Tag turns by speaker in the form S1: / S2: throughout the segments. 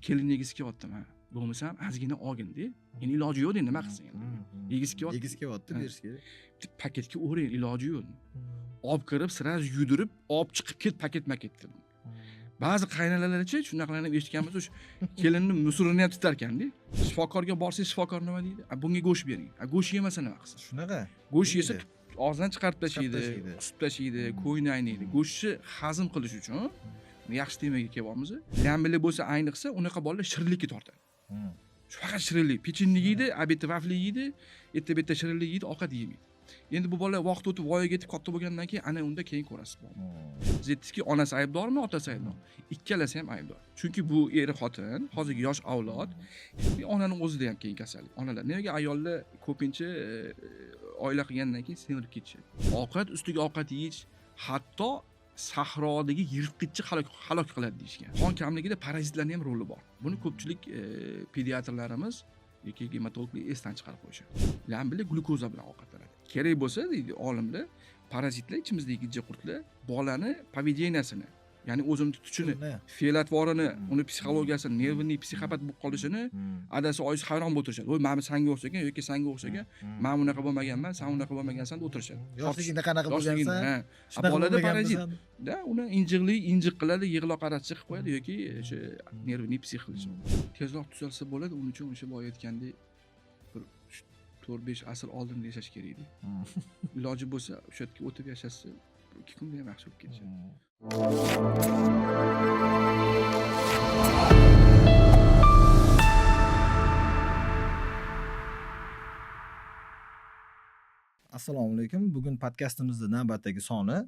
S1: Kelin yegisi kelyaptimi? Bo'lmasam ozgina olgin-da. Endi iloji yo'q, nima qilsin endi? Yegisi kelyapti.
S2: Yegisi kelyapti, berish kerak.
S1: Paketga o'ring, iloji yo'q. Olib kirib, sразу yudirib, olib chiqib ket, paket-maket deb. Ba'zi qaynanalarchi shunaqalarni ham eshitganmiz, o'sha kelinni musurini ham titarkanda. Shifokorga borsangiz, shifokor nima deydi? A bunga go'sht bering. A go'sht yemasa nima qilsin?
S2: Shunaqa.
S1: Go'sht yesa og'zidan chiqarib tashlaydi,
S2: tashlaydi.
S1: Qusib tashlaydi, ko'ngli ayniydi. Go'shtni hazm qilish uchun yaxshi temaga kelyapmiz. Lambili bo'lsa, ayniqsa unaqa bolalar shirinlikka tortadi. Shu faqat shirinlik, pechenye yeydi, обед da vafli yeydi, erta bu yerda shirinlik yeydi, ovqat yemaydi. Endi bu bola vaqt o'tib voyaga yetib katta bo'lgandan keyin ana unda keyin ko'rasiz. Siz aytdingizki, onasi aybdormi, otasi aybdor? Ikkalasi ham aybdor. Chunki bu er xotin, hozirgi yosh avlod, onani o'zida ham keyin kasallik. Onalar nega ayollar ko'pincha oila qilgandan keyin semirib ketishadi. Ovqat ustiga ovqat yeyish hatto sahrodagi yirtqichni halok qiladi deyishgan. Qon kamligida parazitlarning ham roli bor. Buni ko'pchilik pediatrlarimiz yoki gematologlar esdan chiqarib qo'yishadi. Lambili glyukoza bilan ovqatlanadi. Kerak bo'lsa deydi olimlar, parazitlar ichimizdagi gijja qurtlar bolani поведения sini, ya'ni o'zini tutishini, fe'l-atvorini, uni psixologiyasini, нервный psixopat bo'lib qolishini adasi oyisi hayron bo'lib o'tirishadi. Voy, mana sanga o'xshagan yoki sanga o'xshagan, men unaqa bo'lmaganman, sen unaqa bo'lmagansan deb o'tirishadi.
S2: Yoshligingda qanaqa
S1: Yoshligingda,
S2: bo'lgansan?
S1: ha.
S2: Shunaqa
S1: Bolada parazit.
S2: bo'lmaganmisan?
S1: Da, uni injiqlik injiq qiladi, yig'loq qarasi chiqib qo'yadi yoki o'sha нервный psix qilishi mumkin. Tezroq tuzalsa bo'ladi, uning uchun o'sha boya aytgandek bir 4-5 asr oldinda yashash kerak edi. Iloji bo'lsa o'sha yerga o'tib yashasa 2 kunda ham yaxshi bo'lib ketishadi.
S2: Assalomu alaykum. Bugun podkastimizning navbatdagi soni.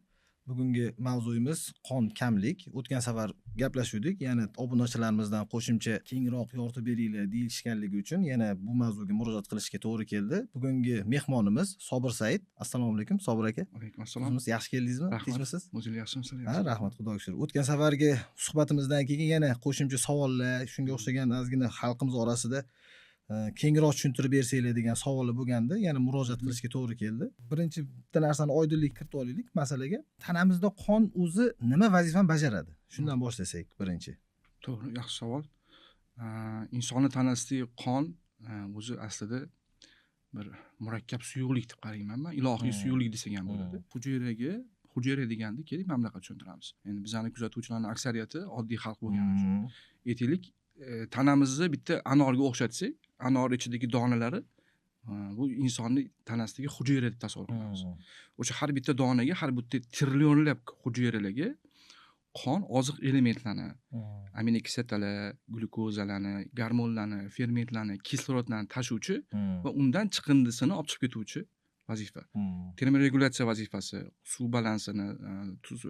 S2: Bugungi mavzuyimiz qon kamlik. O'tgan safar gaplashuvdik. Yana obunachilarimizdan qo'shimcha kengroq yoritib beringlar deyishganligi uchun yana bu mavzuga murojaat qilishga to'g'ri keldi. Bugungi mehmonimiz Sobir Said. Assalomu alaykum Sobir aka.
S1: Alaykum assalom.
S2: O'zingiz yaxshi keldingizmi?
S1: Rahmat.
S2: Tinchmisiz?
S1: O'zingiz yaxshimisiz?
S2: Ha, rahmat, Xudoga shukr. O'tgan safargi suhbatimizdan keyin yana qo'shimcha savollar, shunga o'xshagan ozgina xalqimiz orasida kengroq tushuntirib bersanglar degan savollar bo'lganda yana murojaat qilishga to'g'ri keldi. Birinchi bitta narsani oydinlik kiritib olaylik masalaga. Tanamizda qon o'zi nima vazifani bajaradi? Shundan boshlasak birinchi.
S1: To'g'ri, yaxshi savol. Insonni tanasidagi qon o'zi aslida bir murakkab suyuqlik deb qarayman man. Ilohiy suyuqlik desak ham bo'ladi. Hujayraga, hujayra deganda keling mana bunaqa tushuntiramiz. Endi bizani kuzatuvchilarning aksariyati oddiy xalq bo'lgani uchun. Aytaylik, tanamizni bitta anorga o'xshatsak, anor ichidagi donalari bu insonni tanasidagi hujayra deb tasavvur qilamiz. O'sha har bitta donaga, har bitta trillionlab hujayralarga qon oziq elementlarni, aminokislotalar, glyukozalarni, gormonlarni, fermentlarni, kislorodlarni tashuvchi va undan chiqindisini olib chiqib ketuvchi vazifa. Termoregulyatsiya vazifasi, suv balansini, tuz,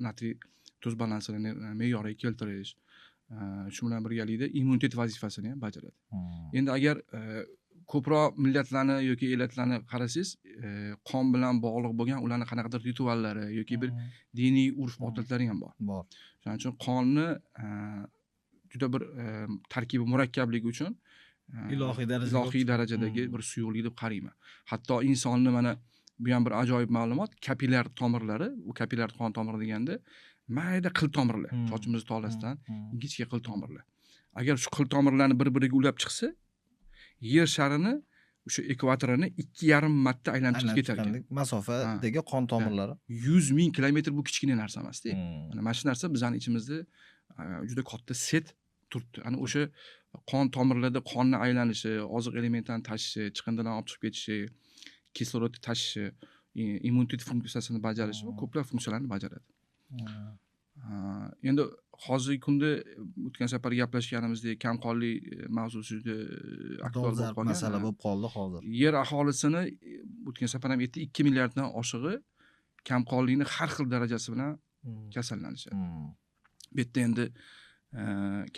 S1: natriy tuz balansini me'yoriga keltirish, shu bilan birgalikda immunitet vazifasini ham bajaradi. Endi agar ko'proq millatlarni yoki elatlarni qarasangiz, qon bilan bog'liq bo'lgan ularning qanaqadir rituallari yoki bir diniy urf-odatlari ham bor.
S2: Bor.
S1: Shuning uchun qonni juda bir tarkibi murakkabligi uchun
S2: ilohiy darajada
S1: ilohiy darajadagi bir suyuqlik deb qarayman. Hatto insonni mana bu ham bir ajoyib ma'lumot, kapillyar tomirlari, u kapillyar qon tomiri deganda mayda qil tomirlar, sochimiz tolasidan ingichka qil tomirlar. Agar shu qil tomirlarni bir-biriga ulab chiqsa, yer sharini o'sha ekvatorini 2,5 marta aylanib chiqib ketar ekan.
S2: Masofadagi qon tomirlari.
S1: 100 ming kilometr bu kichkina narsa emas-da. Mana shu narsa bizning ichimizda juda katta set turibdi. Ana o'sha qon tomirlarda qonni aylanishi, oziq elementlarni tashishi, chiqindilarni olib chiqib ketishi, kislorodni tashishi, immunitet funksiyasini bajarishi va ko'plab funksiyalarni bajaradi. Endi hozirgi kunda o'tgan safar gaplashganimizdek kamqonlik mavzusi juda aktual bo'lib
S2: Dolzarb
S1: qolgan.
S2: Masala bo'lib qoldi hozir.
S1: Yer aholisini o'tgan safar ham aytdik, 2 milliarddan oshig'i kamqonlikni har xil darajasi bilan kasallanishadi. Bu yerda endi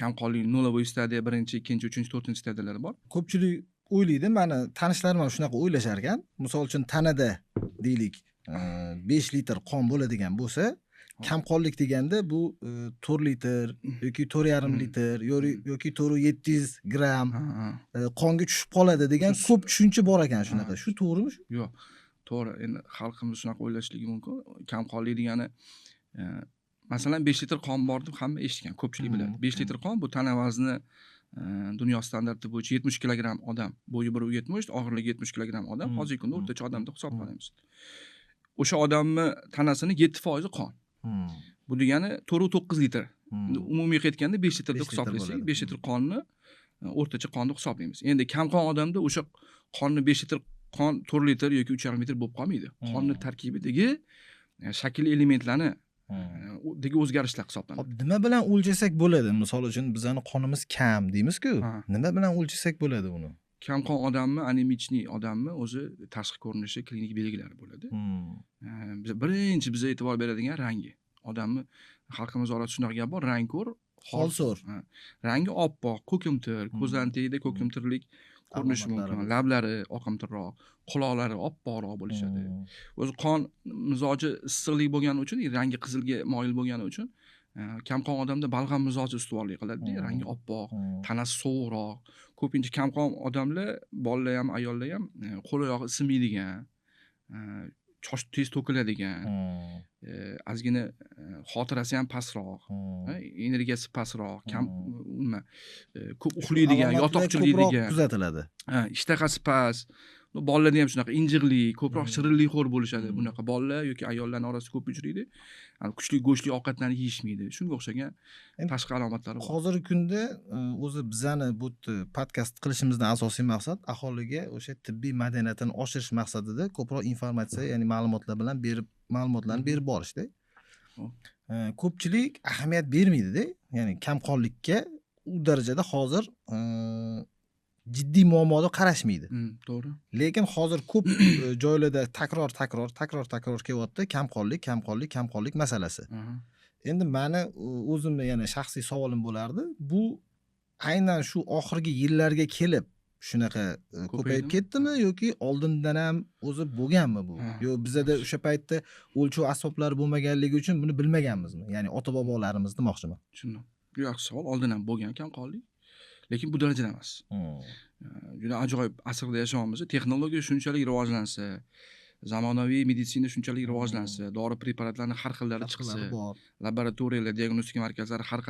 S1: kamqonlik нулевой stadiya, birinchi, ikkinchi, uchinchi, to'rtinchi stadiyalari bor.
S2: Ko'pchilik o'ylaydi, mani tanishlarim ham shunaqa o'ylashar ekan. Misol uchun tanada deylik, 5 litr qon bo'ladigan bo'lsa, kamqonlik deganda bu 4 litr yoki 4,5 litr yoki 4,7 gramm qonga tushib qoladi degan ko'p tushuncha bor ekan shunaqa. Shu to'g'rimi shu?
S1: Yo'q, to'g'ri. Endi xalqimiz shunaqa o'ylashligi mumkin. Kamqonlik degani Masalan, 5 litr qon bor deb hamma eshitgan, ko'pchilik biladi. 5 litr qon bu tana vazni dunyo standarti bo'yicha 70 kilogramm odam, bo'yi 1,70, og'irligi 70 kilogramm odam, hozirgi kunda o'rtacha odam deb hisoblanamiz. O'sha odamni tanasini 7% qon. Bu degani 4,9 litr. Umumiy aytganda 5 litr deb hisoblasak, 5 litr qonni o'rtacha qon deb hisoblaymiz. Endi kam qon odamda o'sha qonni 5 litr qon 4 litr yoki 3,5 litr bo'lib qolmaydi. Qonni tarkibidagi shaklli elementlarni dagi o'zgarishlar hisoblanadi.
S2: Hop, nima bilan o'lchasak bo'ladi? Misol uchun bizani qonimiz kam deymiz-ku. Nima bilan o'lchasak bo'ladi uni?
S1: Kam qon odamni, anemichniy odamni o'zi tashqi ko'rinishi, klinik belgilari bo'ladi. Biz birinchi biza e'tibor beradigan rangi. Odamni xalqimiz orasida shunaqa gap bor, rang ko'r,
S2: hol so'r.
S1: Rangi oppoq, ko'kimtir, ko'zlarining tagida ko'kimtirlik ko'rinishi mumkin, lablari oqimtirroq, quloqlari oppoqroq bo'lishadi. O'zi qon mizoji issiqlik bo'lgani uchun, rangi qizilga moyil bo'lgani uchun kam qon odamda balg'am mizoji ustuvorlik qiladi, rangi oppoq, tanasi sovuqroq. Ko'pincha kam qon odamlar, bolalar ham, ayollar ham qo'l oyog'i isinmaydigan, choch tez to'kiladigan, ozgina xotirasi ham pastroq, energiyasi pastroq, kam nima, ko'p uxlaydigan, yotoqchilik
S2: kuzatiladi.
S1: Ishtahasi past. Bolalarda ham shunaqa injiqlik, ko'proq shirinlikxo'r bo'lishadi. Bunaqa bolalar yoki ayollarning orasida ko'p uchraydi. Kuchli go'shtli ovqatlarni yeyishmaydi. Shunga o'xshagan tashqi alomatlari bor.
S2: Hozirgi kunda o'zi bizani bu podkast qilishimizdan asosiy maqsad aholiga o'sha tibbiy madaniyatini oshirish maqsadida ko'proq informatsiya, ya'ni ma'lumotlar bilan berib, ma'lumotlarni berib borishda. Ko'pchilik ahamiyat bermaydi-da, ya'ni kamqonlikka u darajada hozir jiddiy muammo deb qarashmaydi.
S1: To'g'ri.
S2: Lekin hozir ko'p joylarda takror kelyapti kamqonlik masalasi. Endi meni o'zimni yana shaxsiy savolim bo'lardi. Bu aynan shu oxirgi yillarga kelib shunaqa ko'payib ketdimi yoki oldindan ham o'zi bo'lganmi bu? Yo bizada o'sha paytda o'lchov asboblari bo'lmaganligi uchun buni bilmaganmizmi? Ya'ni ota-bobolarimiz demoqchiman.
S1: Tushundim. Yaxshi savol. Oldin ham bo'lgan kamqonlik, lekin bu darajada emas. Juda ajoyib asrda yashayapmiz. Texnologiya shunchalik rivojlansa, zamonaviy meditsina shunchalik rivojlansa, dori preparatlarining har xillari chiqsa, laboratoriyalar, diagnostika markazlari har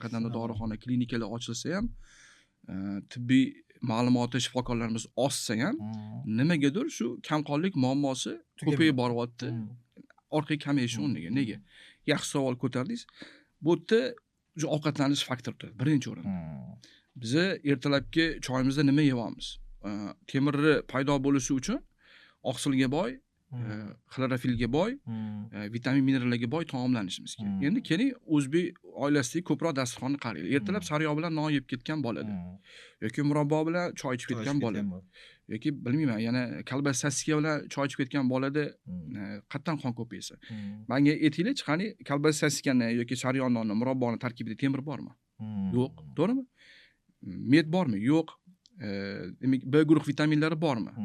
S1: qadamda dorixona, klinikalar ochilsa ham, tibbiy ma'lumoti shifokorlarimiz oshsa ham, nimagadir shu kamqonlik muammosi ko'payib boryapti. Orqaga kamayishi o'rniga. Nega? Yaxshi savol ko'tardingiz. Bu yerda ovqatlanish faktori turadi birinchi o'rinda. Biza ertalabki choyimizda nima yeyapmiz? Temirni paydo bo'lishi uchun oqsilga boy, xlorofilga boy, vitamin minerallarga boy taomlanishimiz kerak. Endi keling, o'zbek oilasidagi ko'proq dasturxonni qaraylik. Ertalab sariyog' bilan non yeb ketgan bolada, yoki murabbo bilan choy ichib ketgan bolada, yoki bilmayman, yana kolbasa sosiska bilan choy ichib ketgan bolada qatdan qon ko'paysa. Menga aytinglar, qani kolbasa sosiskani yoki sariyog' nonni, murabboni tarkibida temir bormi? Yo'q, to'g'rimi? Med bormi? Yo'q. Demak, B guruh vitaminlari bormi?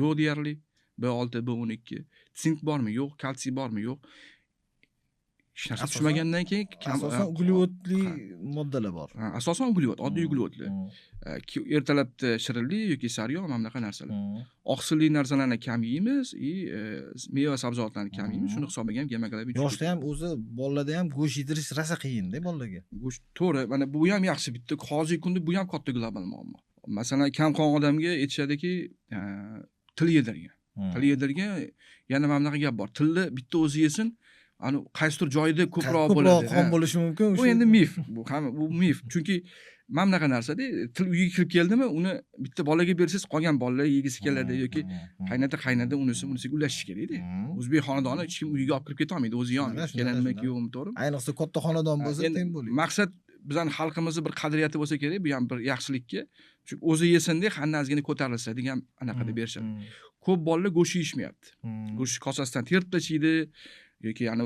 S1: Yo'q deyarli. B6, B12, sink bormi? Yo'q. Kalsiy bormi? Yo'q. Hech narsa tushmagandan keyin
S2: asosan uglevodli moddalar bor.
S1: Asosan uglevod, oddiy uglevodlar. Ertalabda shirinlik yoki sariyog' mana bunaqa narsalar. Oqsilli narsalarni kam yeymiz, meva sabzavotlarni kam yeymiz. Shuni hisobiga ham gemoglobin tushadi.
S2: Yoshda ham o'zi bolalarda ham go'sht yedirish rosa qiyin-da bolalarga.
S1: Go'sht to'g'ri, mana bu ham yaxshi bitta. Hozirgi kunda bu ham katta global muammo. Masalan, kam qon odamga aytishadiki, til yedirgan. Til yedirgan, yana mana bunaqa gap bor. Tilni bitta o'zi yesin, ani qaysidir joyida ko'proq bo'ladi.
S2: Ko'proq qon bo'lishi mumkin.
S1: Bu endi mif. Bu ham bu mif. Chunki mana bunaqa narsada til uyga kirib keldimi, uni bitta bolaga bersangiz, qolgan bolalar yegisi keladi yoki qaynata qaynada unisi bunisiga ulashish kerak-da. O'zbek xonadoni hech kim uyga olib kirib keta olmaydi, o'zi yonmaydi. Kelinmi, kuyovmi, to'g'rimi?
S2: Ayniqsa katta xonadon bo'lsa teng bo'ladi.
S1: Maqsad bizning xalqimizning bir qadriyati bo'lsa kerak, bu ham bir yaxshilikka. Chunki o'zi yesin-da, qanday ozgina ko'tarilsa degan anaqada berishadi. Ko'p bolalar go'sht yeyishmayapti. Go'sht kosasidan terib tashlaydi yoki ya'ni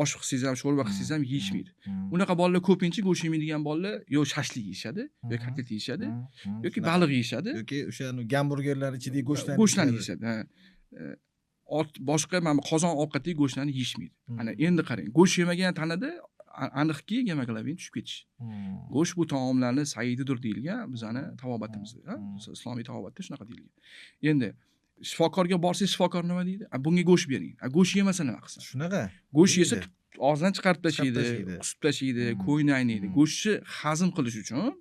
S1: osh qilsangiz ham, sho'rva qilsangiz ham yeyishmaydi. Unaqa bolalar ko'pincha go'sht yemaydigan bolalar yo shashlik yeyishadi, yo kotlet yeyishadi, yoki baliq yeyishadi,
S2: yoki o'sha gamburgerlar ichidagi
S1: go'shtlarni yeyishadi. Boshqa mana qozon ovqatdagi go'shtlarni yeyishmaydi. Ana endi qarang, go'sht yemagan tanada aniqki gemoglobin tushib ketish. Go'sht bu taomlarni sayididir deyilgan bizani tabobatimizda, islomiy tabobatda shunaqa deyilgan. Endi shifokorga borsangiz, shifokor nima deydi? Bunga go'sht bering. Go'sht yemasa nima qilsin?
S2: Shunaqa.
S1: Go'sht yesa Og'zidan chiqarib tashlaydi, qusib tashlaydi, ko'ngli ayniydi. Go'shtni hazm qilish uchun,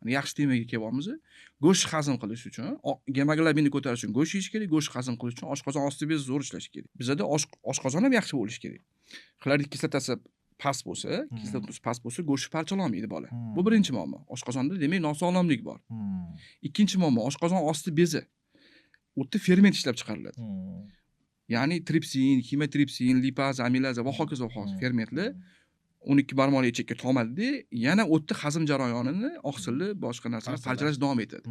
S1: mana yaxshi temaga kelyapmiz. Go'sht hazm qilish uchun, gemoglobinni ko'tarish uchun go'sht yeyish kerak, go'sht hazm qilish uchun oshqozon osti bezi zo'r ishlashi kerak. Bizada oshqozon ham yaxshi bo'lishi kerak. Xlorid kislotasi past bo'lsa, kislotasi past bo'lsa, go'sht parchalolmaydi bola. Bu birinchi muammo. Oshqozonda demak nosog'lomlik bor. Ikkinchi muammo oshqozon osti bezi. U yerda ferment ishlab chiqariladi. Ya'ni tripsin, ximotripsin, lipaza, amilaza va hokazo fermentlar 12 barmoqli ichakka tomadida, yana o'tda hazm jarayonini oqsilli boshqa narsalar parchalash davom etadi.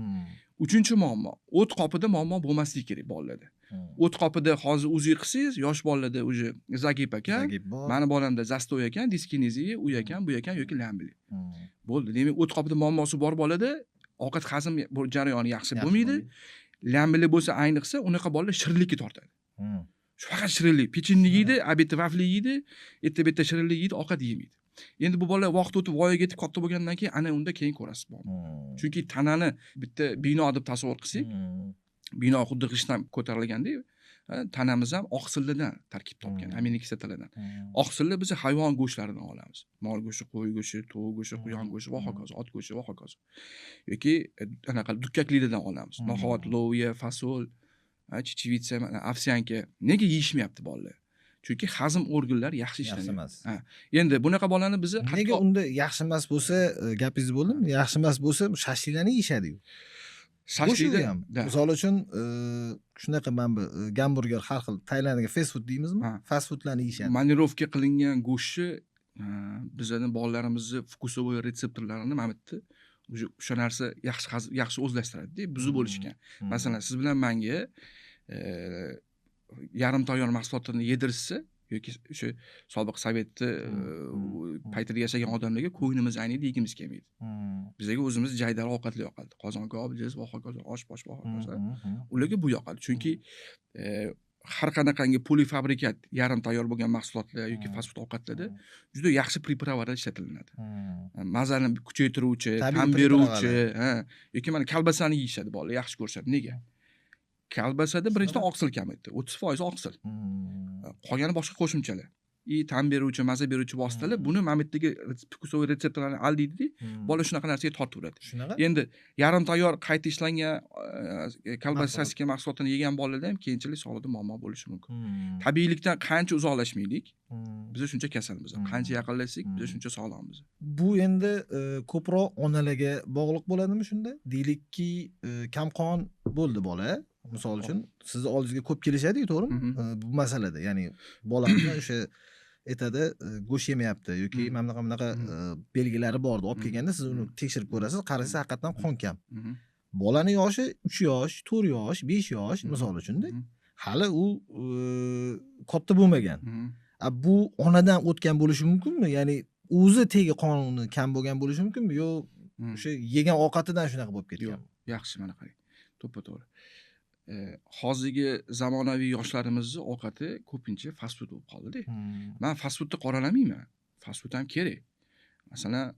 S1: Uchinchi muammo, o't qopida muammo bo'lmasligi kerak bolalarda. O't qopida hozir UZI qilsangiz, yosh bolalarda уже загиб ekan, mani bolamda застой ekan, diskineziya, u ekan, bu ekan yoki lambli. Bo'ldi. Demak, o't qopida muammosi bor bolada ovqat hazm jarayoni yaxshi bo'lmaydi. Lambli bo'lsa ayniqsa unaqa bolalar shirinlikka tortadi. Shu faqat shirinlik, pechenye yeydi, обед da vafli yeydi, erta bu yerda shirinlik yeydi, ovqat yemaydi. Endi bu bola vaqt o'tib voyaga yetib katta bo'lgandan keyin ana unda keyin ko'rasiz muammo. Chunki tanani bitta bino deb tasavvur qilsak, bino xuddi g'ishtdan ko'tarilgandek, tanamiz ham oqsillardan tarkib topgan, aminokislotalardan. Oqsillar biz hayvon go'shtlaridan olamiz. Mol go'shti, qo'y go'shti, tovuq go'shti, quyon go'shti va hokazo, ot go'shti va hokazo. Yoki anaqa dukkaklilardan olamiz. No'xat, loviya, fasol, чечевица, mana овсянка. Nega yeyishmayapti bolalar? Chunki hazm organlari yaxshi
S2: Yaxshi
S1: ishlamayapti.
S2: emas.
S1: Ha. Endi bunaqa bolani bizni
S2: Nega unda yaxshi emas bo'lsa, gapingizni bo'ldim, yaxshi emas bo'lsa, shashliklarni yeyishadi-yu.
S1: Shashlikda
S2: ham. Misol uchun, shunaqa mana bu gamburger, har xil Tailanddagi fast food deymizmi? Fast foodlarni yeyishadi.
S1: Маринировка qilingan go'shtni bizlarning bolalarimizni вкусовой retseptorlarini mana bu yerda уже o'sha narsa yaxshi yaxshi o'zlashtiradida, buzib bo'lishgan. Masalan, siz bilan manga yarim tayyor mahsulotlarni yedirishsa yoki o'sha sobiq sovetni paytida yashagan odamlarga ko'nglimiz ayniydi, yegimiz kelmaydi. Bizga o'zimiz jaydari ovqatlar yoqadi. Qozon kabob, jiz va hokazo, osh posh va hokazo. Ularga bu yoqadi. Chunki har qanaqangi полуфабрикат, yarim tayyor bo'lgan mahsulotlar yoki fast food ovqatlarda juda yaxshi приправа lar ishlatilinadi. Mazani kuchaytiruvchi,
S2: Tabiiy
S1: ta'm beruvchi,
S2: приправа lar.
S1: ha, yoki mana kolbasani yeyishadi bolalar, yaxshi ko'rishadi. Nega? Kolbasada birinchidan oqsil kamaydi, 30% oqsil. Qolgani boshqa qo'shimchalar. И ta'm beruvchi, maza beruvchi vositalar buni mana bu yerdagi вкусовой retseptorlarni aldaydida, bola shunaqa narsaga tortaveradi.
S2: Shunaqa?
S1: Endi yarim tayyor qayta ishlangan kolbasa,
S2: Mahsulot.
S1: sosika mahsulotini yegan bolalarda ham keyinchalik sog'lig'ida muammo bo'lishi mumkin. Tabiiylikdan qancha uzoqlashmaylik, biz shuncha kasalmiz. Qancha yaqinlashsak, biz shuncha sog'lommiz.
S2: Bu endi ko'proq onalarga bog'liq bo'ladimi shunda? Deylikki, kamqon bo'ldi bola. Misol uchun, sizni oldingizga ko'p kelishadi-ku, to'g'rimi? Bu masalada, ya'ni bolamni o'sha aytadi, go'sht yemayapti yoki mana bunaqa bunaqa belgilari bor deb olib kelganda siz uni tekshirib ko'rasiz, qarasangiz haqiqatdan qon kam. Bolani yoshi 3 yosh, 4 yosh, 5 yosh misol uchunda. Hali u katta bo'lmagan. A bu onadan o'tgan bo'lishi mumkinmi? Ya'ni o'zi tegi qoni kam bo'lgan bo'lishi mumkinmi? Yo o'sha yegan ovqatidan shunaqa bo'lib ketganmi?
S1: Yo'q, yaxshi, mana qarang. To'ppa-to'g'ri. Hozirgi zamonaviy yoshlarimizni ovqati ko'pincha fast food bo'lib qoldi-da. Man fast foodni qoralamayman. Fast food ham kerak. Masalan,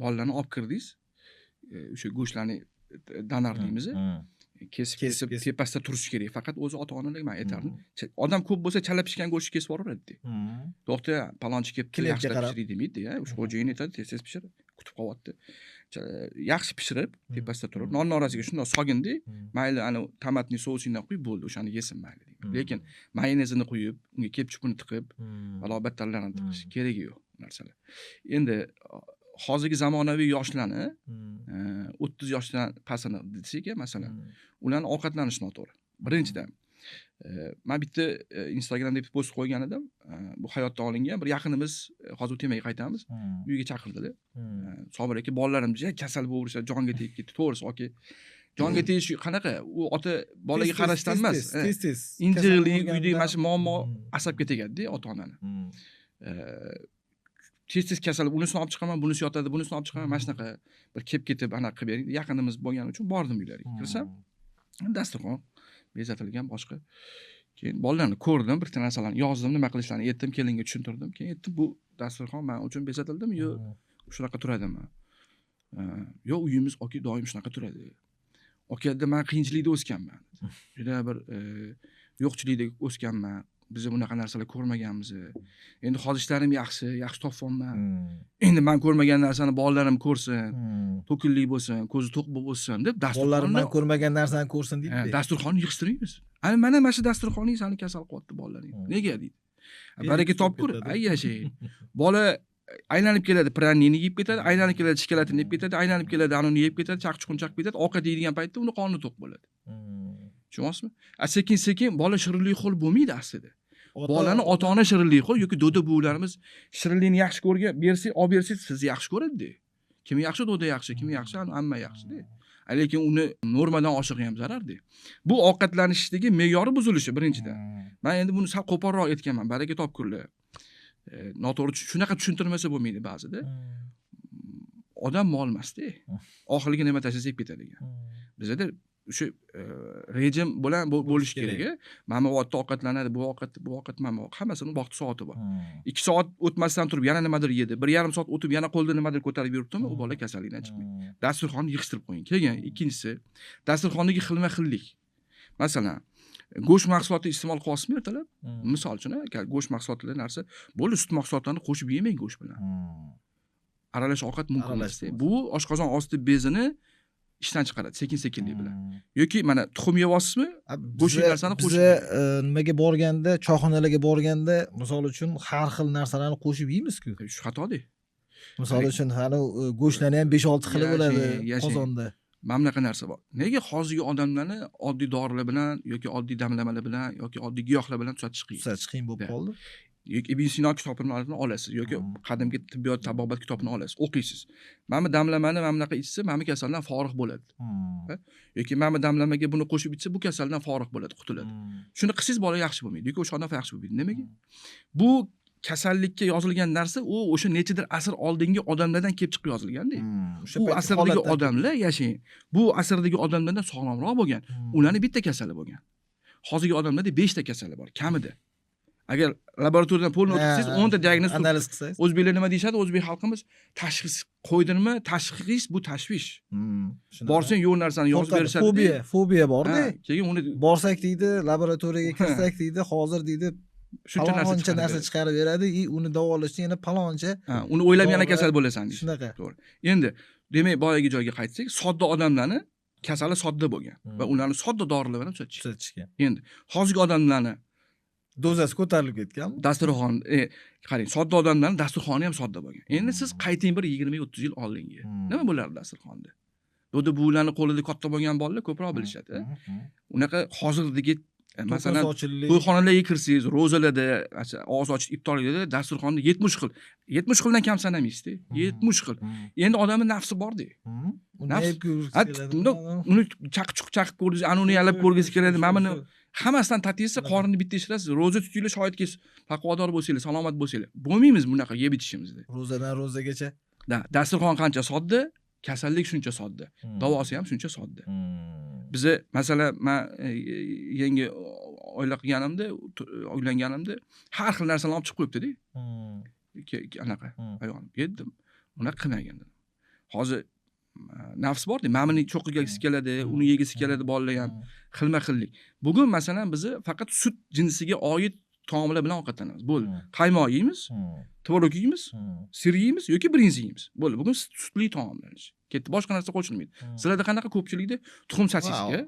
S1: bolalarni olib kirdingiz, o'sha go'shtlarni doner deymiz, kesib
S2: Kesib,
S1: kesib
S2: kesib.
S1: tepasida turishi kerak. Faqat o'zi ota-onalarga man aytardim. Odam ko'p bo'lsa chala pishgan go'shtni kesib yuboraveradi. To'xta, palonchi kelibdi,
S2: Klientga
S1: yaxshilab
S2: qarab.
S1: pishiring demaydi, ya. O'sha xo'jayin aytadi, tez-tez pishir, kutib qolyapti. Yaxshi pishirib, tepasida turib, nonni orasiga shundoq solginda, mayli, ana томатный sousingdan quyib bo'ldi, o'shani yesin mayli deyman. Lekin mayonezini quyib, unga ketchupini tiqib, balo-battarlarni tiqish keragi yo'q bu narsalar. Endi hozirgi zamonaviy yoshlarni 30 yoshdan pastini desak, masalan, ularni ovqatlanishi noto'g'ri. Birinchidan, man bitta Instagramda bitta post qo'ygan edim. Bu hayotdan olingan bir yaqinimiz, hozir u temaga qaytamiz. Uyga chaqirdilar. Sobir aka, bolalarim juda kasal bo'lishadi, jonga tegib ketdi. To'g'risi, aka, jonga tegish qanaqa? U ota bolaga
S2: Tez-tez,
S1: qarashdan emas.
S2: tez-tez, tez-tez.
S1: Injiqlik,
S2: Kasal
S1: uydagi mana shu muammo
S2: bo'lganda.
S1: Asabga tegadi-da ota-onani. Tez-tez kasal, unisini olib chiqaman, bunisi yotadi, bunisini olib chiqaman, mana shunaqa bir kelib ketib anaqa qilib bering. Yaqinimiz bo'lgani uchun bordim uylariga. Kirsam, dasturxon bezatilgan boshqa. Keyin bolalarni ko'rdim, bir narsalarni yozdim, nima qilishlarini aytdim, kelinga tushuntirdim. Keyin aytdim, bu dasturxon men uchun bezatildimi yo shunaqa turadimi? Yo'q, uyimiz aka doim shunaqa turadi. Aka, man qiyinchilikda o'sganman. Juda bir yo'qchilikda o'sganman. Biz bunaqa narsalar ko'rmaganmiz. Endi hozir ishlarim yaxshi, yaxshi topyapman. Endi men ko'rmagan narsani bolalarim ko'rsin, to'kinlik bo'lsin, ko'zi to'q bo'lib o'ssin deb dasturxonni
S2: Bolalarim men ko'rmagan narsani ko'rsin deydi.
S1: Dasturxonni yig'ishtirmaymiz. Ana mana shu dasturxoning seni kasal qilyapti bolalaring. Nega deydi. Baraka topkur, ay yashay. Bola aylanib keladi, pranini yeb ketadi, aylanib keladi, shokoladini yeb ketadi, aylanib keladi, anuni yeb ketadi, chaqchuqini chaqib ketadi, ovqat yeydigan paytda uni qorni to'q bo'ladi. Tushunyapsizmi? Sekin-sekin bola shirinlik xo'l bo'lmaydi aslida. Bolani ota-ona shirinlik xo'l yoki doda buvilarimiz shirinlikni yaxshi ko'rgan, bersak, olib bersangiz sizni yaxshi ko'radi-da. Kimi yaxshi doda yaxshi, kimi yaxshi amma yaxshi-da. Lekin uni normadan oshig'i ham zararda. Bu ovqatlanishdagi me'yori buzilishi birinchidan. Men endi buni sal qo'polroq aytganman, baraka topkurlar. Noto'g'ri shunaqa tushuntirmasa bo'lmaydi ba'zida. Odam mol emas-da. Oxiriga nima tashlasa yeb ketadigan. Bizada o'sha rejim bilan bo'lishi kerak. Mana bu vaqtda ovqatlanadi, bu ovqat, bu ovqat, mana bu hammasini vaqti soati bor. 2 soat o'tmasdan turib yana nimadir yedi, 1,5 soat o'tib yana qo'lda nimadir ko'tarib yuribdimi, u bola kasallikdan chiqmaydi. Dasturxonni yig'ishtirib qo'ying. Keyin ikkinchisi, dasturxondagi xilma-xillik. Masalan, go'sht mahsuloti iste'mol qilyapsizmi ertalab? Misol uchun, go'sht mahsulotlari narsa, bo'ldi, sut mahsulotlarini qo'shib yemang go'sht bilan. Aralash ovqat mumkin emas. Bu oshqozon osti bezini ishdan chiqaradi sekin-sekinlik bilan. Yoki mana tuxum yeyapsizmi? Go'sht narsani qo'shib.
S2: Biz nimaga borganda, choyxonalarga borganda, misol uchun har xil narsalarni qo'shib yeymiz-ku.
S1: Shu xato-da.
S2: Misol uchun, hali go'shtlarni ham 5-6 xili bo'ladi qozonda.
S1: Mana bunaqa narsa bor. Nega hozirgi odamlarni oddiy dorilar bilan yoki oddiy damlamalar bilan yoki oddiy giyohlar bilan tuzatish qiyin?
S2: Tuzatish qiyin bo'lib qoldi.
S1: Yoki Ibn Sino kitobini olasiz yoki qadimgi tibbiyot tabobat kitobini olasiz, o'qiysiz. Mana bu damlamani mana bunaqa ichsa, mana bu kasaldan forig' bo'ladi. Yoki mana bu damlamaga buni qo'shib ichsa, bu kasaldan forig' bo'ladi, qutuladi. Shuni qilsangiz bola yaxshi bo'lmaydi yoki o'sha odam yaxshi bo'lmaydi. Nimaga? Bu kasallikka yozilgan narsa u o'sha nechadir asr oldingi odamlardan kelib chiqib yozilganda. U asrdagi odamlar yashang. Bu asrdagi odamlardan sog'lomroq bo'lgan. Ularning bitta kasali bo'lgan. Hozirgi odamlarda 5 ta kasali bor, kamida. Agar laboratoriyadan polni o'tkazsangiz 10 ta diagnoz
S2: analiz qilsangiz.
S1: O'zbeklar nima deyishadi? O'zbek xalqimiz tashxis qo'ydirma, tashxis bu tashvish. Borsang yo'q narsani yozib berishadi.
S2: Fobiya, fobiya bor-da.
S1: Keyin uni
S2: borsak deydi, laboratoriyaga kirsak deydi, hozir deydi
S1: shuncha
S2: narsa chiqarib beradi, uni davolashni yana paloncha.
S1: Uni o'ylab yana kasal bo'lasan deydi.
S2: Shunaqa.
S1: To'g'ri. Endi demak boyagi joyga qaytsak, sodda odamlarni kasali sodda bo'lgan va ularni sodda dorilar bilan tuzatishgan. Endi hozirgi odamlarni
S2: dozasi ko'tarilib ketganmi?
S1: Dasturxon, qarang, sodda odamlarning dasturxoni ham sodda bo'lgan. Endi siz qayting bir 20-30 yil oldinga. Nima bo'lardi dasturxonda? Doda buvilarning qo'lida katta bo'lgan bolalar ko'proq bilishadi. Unaqa hozirdagi masalan to'yxonalarga kirsangiz, ro'zalarda, og'iz ochib iftorlikda dasturxonda 70 xil, 70 xildan kam sanamaysiz-da. 70 xil. Endi odamning nafsi bor-da.
S2: Nafs.
S1: Uni chaqib chaqib ko'rgisi, ana uni yalab ko'rgisi keladi, mana buni hammasidan tatiysiz, qorinni bitta ishirasiz. Ro'za tutinglar, shoyatki taqvodor bo'lsanglar, salomat bo'lsanglar. Bo'lmaymiz bunaqa yeb ichishimizda.
S2: Ro'zadan ro'zagacha.
S1: Da, dasturxon qancha sodda, kasallik shuncha sodda, davosi ham shuncha sodda. Biza masalan, men yangi oila qilganimda, uylanganimda har xil narsalarni olib chiqib qo'yibdi-da. Anaqa ayolim yedim. Unaqa qilmagan dedim. Hozir nafs bor-da, mana buni cho'qigisi keladi, uni yegisi keladi bolalar ham. Xilma-xillik. Bugun masalan biz faqat sut jinsiga oid taomlar bilan ovqatlanamiz. Bo'ldi. Qaymoq yeymiz, tvorog yeymiz, sir yeymiz yoki brinza yeymiz. Bo'ldi. Bugun sutli taomlanish. Ketdi, boshqa narsa qo'shilmaydi. Sizlarda qanaqa ko'pchilikda tuxum sosiska,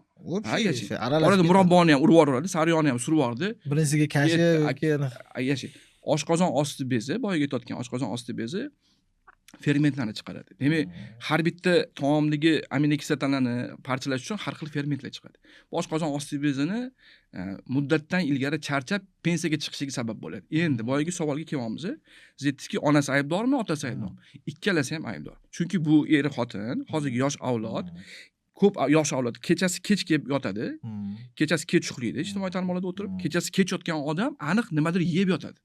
S1: orada murabboni ham urib yuboradi, sariyoni ham surib yubordi.
S2: Brinzaga kashi
S1: yashay. Oshqozon osti bezi, boyaga aytgan oshqozon osti bezi fermentlarni chiqaradi. Demak, har bitta taomdagi aminokislotalarni parchalash uchun har xil fermentlar chiqadi. Oshqozon osti bezini muddatdan ilgari charchab pensiyaga chiqishiga sabab bo'ladi. Endi boyagi savolga kelyapmiz. Siz aytdingizki, onasi aybdormi, otasi aybdormi? Ikkalasi ham aybdor. Chunki bu er xotin, hozirgi yosh avlod, ko'p yosh avlod kechasi kech kelib yotadi, kechasi kech uxlaydi, ijtimoiy tarmoqlarda o'tirib, kechasi kech yotgan odam aniq nimadir yeb yotadi.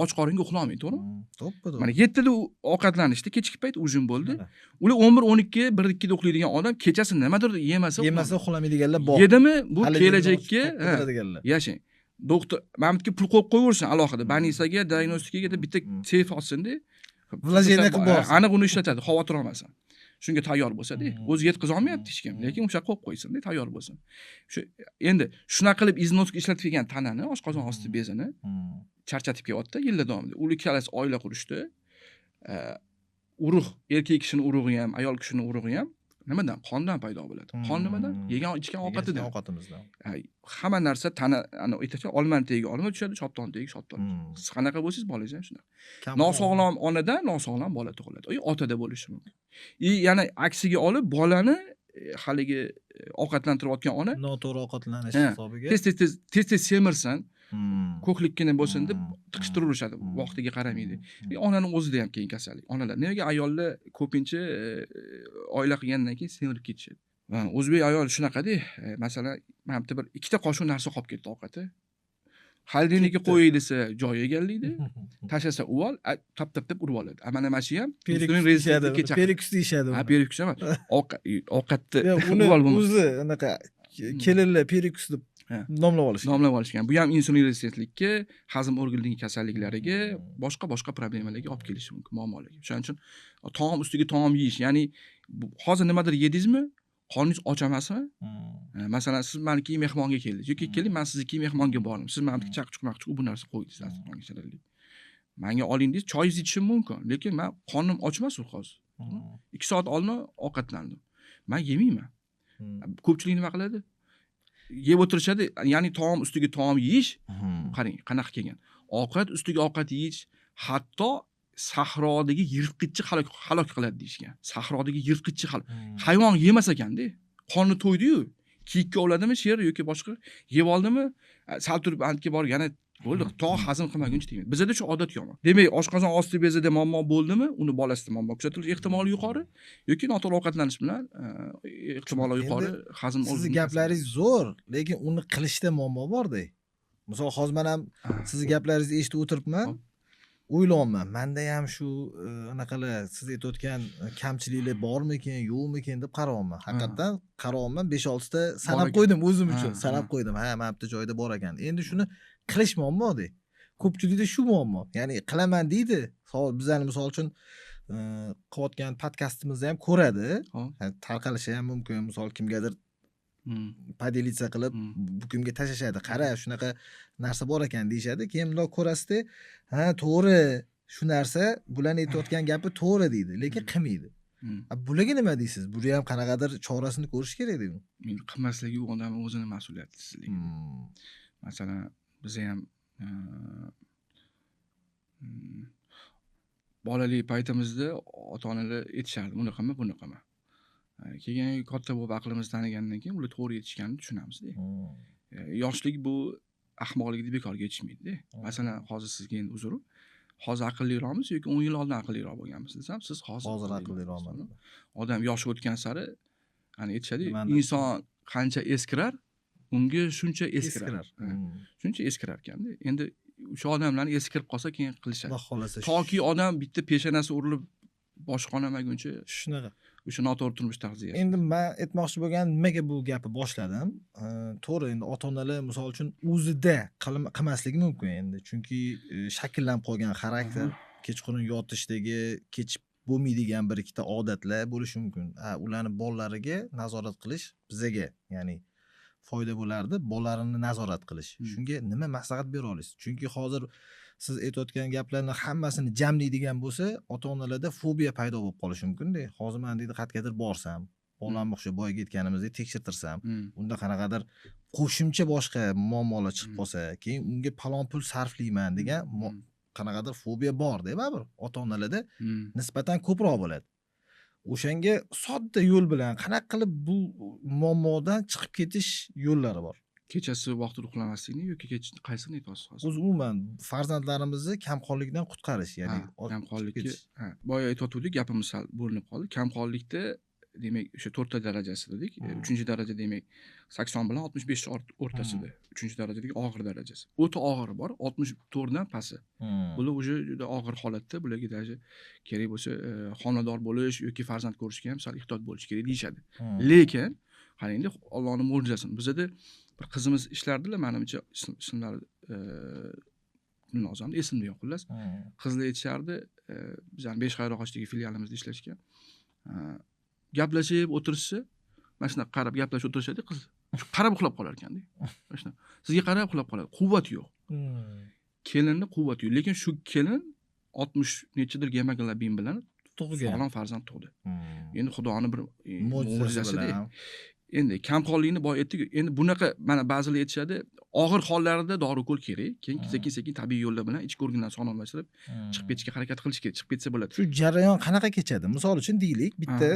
S1: Och qoringa uxlamaydi, to'g'rimi?
S2: To'ppa-to'g'ri.
S1: Mana 7 da ovqatlanishdi, kechki payt ujin bo'ldi. Ular 11, 12, 1, 2 da uxlaydigan odam kechasi nimadir yemasa
S2: uxlamaydiganlar bor.
S1: Yedimi, bu kelajakka yashang. Doktor Mahmudga pul qo'yib qo'yaversin alohida, banisaga, diagnostikaga deb bitta seyf olsin-da.
S2: Vложение qilib borsin.
S1: Aniq uni ishlatadi, xavotir olmasin. Shunga tayyor bo'lsa-da, o'zi yetkaza olmayapti hech kim, lekin o'sha qo'yib qo'ysin-da, tayyor bo'lsin. Shu endi shunaqa qilib износ ishlatib kelgan tanani, oshqozon osti bezini charchatib kelyapti yillar davomida. Ular ikkalasi oila qurishdi. Urug', erkak kishining urug'i ham, ayol kishining urug'i ham nimadan? Qondan paydo bo'ladi. Qon nimadan? Yegan, ichgan ovqatidan.
S2: Ovqatimizdan.
S1: Hamma narsa tana, ana aytadi, olmani tagiga olma tushadi, shopton tagiga shopton. Siz qanaqa bo'lsangiz, bolangiz ham shunaqa. Nosog'lom onadan nosog'lom bola tug'iladi. U otada bo'lishi mumkin. Yana aksiga olib bolani haligi ovqatlantirayotgan ona
S2: noto'g'ri ovqatlanish hisobiga
S1: tez-tez semirsin, ko'klikkina bo'lsin deb tiqishtirishadi, vaqtiga qaramaydi. Onani o'zida ham keyin kasallik. Onalar nega ayollar ko'pincha oila qilgandan keyin semirib ketishadi. O'zbek ayoli shunaqada, masalan, mana bitta bir ikkita qoshiq narsa qolib ketdi ovqati. Xolodilnikka qo'yay desa joy egallaydi, tashlasa uvol, tap-tap urib oladi. Mana mana shu ham
S2: перекус deyishadi.
S1: Ha, перекус emas. Ovqatni
S2: uvol bo'lmasa. O'zi anaqa kelinlar перекус deb nomlab olishgan.
S1: Nomlab olishgan. Bu ham insulin rezistentlikka, hazm organining kasalliklariga, boshqa-boshqa problemalarga olib kelishi mumkin, muammolarga. Shuning uchun taom ustiga taom yeyish, ya'ni hozir nimadir yedingizmi, qorningiz och emasmi? Masalan, siz meniki mehmonga keldingiz yoki keling, men sizniki mehmonga bordim. Siz meniki chaqchuq-maqchuq bu narsa qo'ydingiz dasturxonga shirinlik. Menga oling deysiz, choyingizni ichishim mumkin, lekin men qornim och emas u hozir. 2 soat oldin ovqatlandim. Men yemayman. Ko'pchilik nima qiladi? Yeb o'tirishadi, ya'ni taom ustiga taom yeyish, qarang, qanaqa kelgan. Ovqat ustiga ovqat yeyish hatto sahrodagi yirtqichni halok qiladi deyishgan. Sahrodagi yirtqichni hayvon yemas ekanda, qorni to'ydi-yu, kiyikka oladimi sher yoki boshqa yeb oldimi, sal turib antga borib yana bo'ldi, to hazm qilmaguncha tegmaydi. Bizda shu odat yomon. Demak, oshqozon osti bezida muammo bo'ldimi, uni bolasida muammo kuzatilish ehtimoli yuqori yoki noto'g'ri ovqatlanish bilan ehtimoli yuqori hazm.
S2: Sizni gaplaringiz zo'r, lekin uni qilishda muammo bor-da. Misol hozir men ham sizni gaplaringizni eshitib o'tiribman. O'ylayapman, menda ham shu anaqalar siz aytayotgan kamchiliklar bormikin, yo'qmikin deb qarayapman. Haqiqatan qarayapman, 5-6 ta sanab qo'ydim o'zim uchun, sanab qo'ydim. Ha, mana bitta joyda bor ekan. Endi shuni qilish muammo-da. Ko'pchilikda shu muammo. Ya'ni qilaman deydi. Bizani misol uchun qilayotgan podkastimizda ham ko'radi. Tarqalishi ham mumkin. Misol kimgadir podelitsa qilib bu kimga tashlashadi. Qara, shunaqa narsa bor ekan deyishadi. Keyin bundoq ko'rasizda, ha, to'g'ri, shu narsa, bularni aytayotgan gapi to'g'ri deydi, lekin qilmaydi. Bularga nima deysiz? Buni ham qanaqadir chorasini ko'rish kerak deydi.
S1: Men qilmasligi u odamning o'zini mas'uliyatsizligi. Masalan, biz ham bolalik paytimizda ota-onalar aytishardi, buni qilma, buni qilma. Keyin katta bo'lib aqlimiz tanigandan keyin ular to'g'ri aytishganini tushunamiz-da. Yoshlik bu ahmoqlikni bekorga aytishmaydi-da. Masalan, hozir sizga endi uzr, hozir aqlliroqmiz yoki 10 yil oldin aqlliroq bo'lganmiz desam, siz hozir
S2: aqlliroqman.
S1: Odam yoshi o'tgan sari, hani aytishadi, inson qancha eskirar, unga shuncha eskirar. Shuncha eskirar ekanda. Endi o'sha odamlarni eskirib qolsa keyin qilishadi. Toki odam bitta peshanasi urilib boshi qonamaguncha
S2: shunaqa
S1: o'sha noto'g'ri turmush tarzi.
S2: Endi men aytmoqchi bo'lgan nimaga bu gapni boshladim? To'g'ri, endi ota-onalar misol uchun o'zida qilmasligi mumkin endi, chunki shakllanib qolgan xarakter, kechqurun yotishdagi kech bo'lmaydigan bir ikkita odatlar bo'lishi mumkin. Ha, ularni bolalariga nazorat qilish bizaga, ya'ni foyda bo'lardi, bolalarini nazorat qilish. Shunga nima maslahat bera olasiz? Chunki hozir siz aytayotgan gaplarni hammasini jamlaydigan bo'lsa, ota-onalarda fobiya paydo bo'lib qolishi mumkin-da. Hozir men deydi, qayergadir borsam, bolamni o'sha boyga aytganimizdek tekshirtirsam, unda qanaqadir qo'shimcha boshqa muammolar chiqib qolsa, keyin unga palon pul sarflayman degan qanaqadir fobiya bor-da, baribir ota-onalarda nisbatan ko'proq bo'ladi. O'shanga sodda yo'l bilan qanaqa qilib bu muammodan chiqib ketish yo'llari bor?
S1: Kechasi vaqtida uxlamaslikni yoki kech qaysini aytyapsiz hozir?
S2: O'zi umuman farzandlarimizni kamqonlikdan qutqarish, ya'ni
S1: kamqonlikka, boya aytayotgandik, gapimiz sal bo'linib qoldi. Kamqonlikda demak o'sha 4 ta darajasi dedik. 3-daraja demak 80 bilan 65 o'rtasida. 3-darajadagi og'ir darajasi. O'ta og'iri bor, 64 dan pasti. Bular уже juda og'ir holatda, bularga даже kerak bo'lsa homilador bo'lish yoki farzand ko'rishga ham sal ehtiyot bo'lish kerak deyishadi. Lekin qarangda, Allohning mo'jizasini. Bizada bir qizimiz ishlardilar, menimcha ismlari Gulnozam, esimda yo'q xullas. Qizlar aytishardi, bizning Beshqayrog'ochdagi filialimizda ishlashgan. Gaplashib o'tirishsa, mana shunaqa qarab gaplashib o'tirishadi, qiz qarab uxlab qolar ekanda. Mana shunaqa. Sizga qarab uxlab qoladi. Quvvat yo'q. Kelinni quvvati yo'q. Lekin shu kelin 60 nechidir gemoglobin bilan
S2: tug'gan.
S1: Sog'lom farzand tug'di. Endi Xudoni bir
S2: mo'jizasi.
S1: Endi kamqonlikni boya aytdik. Endi bunaqa mana ba'zilar aytishadi, og'ir hollarida dori ukol kerak. Keyin sekin-sekin tabiiy yo'llar bilan ichki organlarni sog'lomlashtirib chiqib ketishga harakat qilish kerak. Chiqib ketsa bo'ladi.
S2: Shu jarayon qanaqa kechadi? Misol uchun deylik, bitta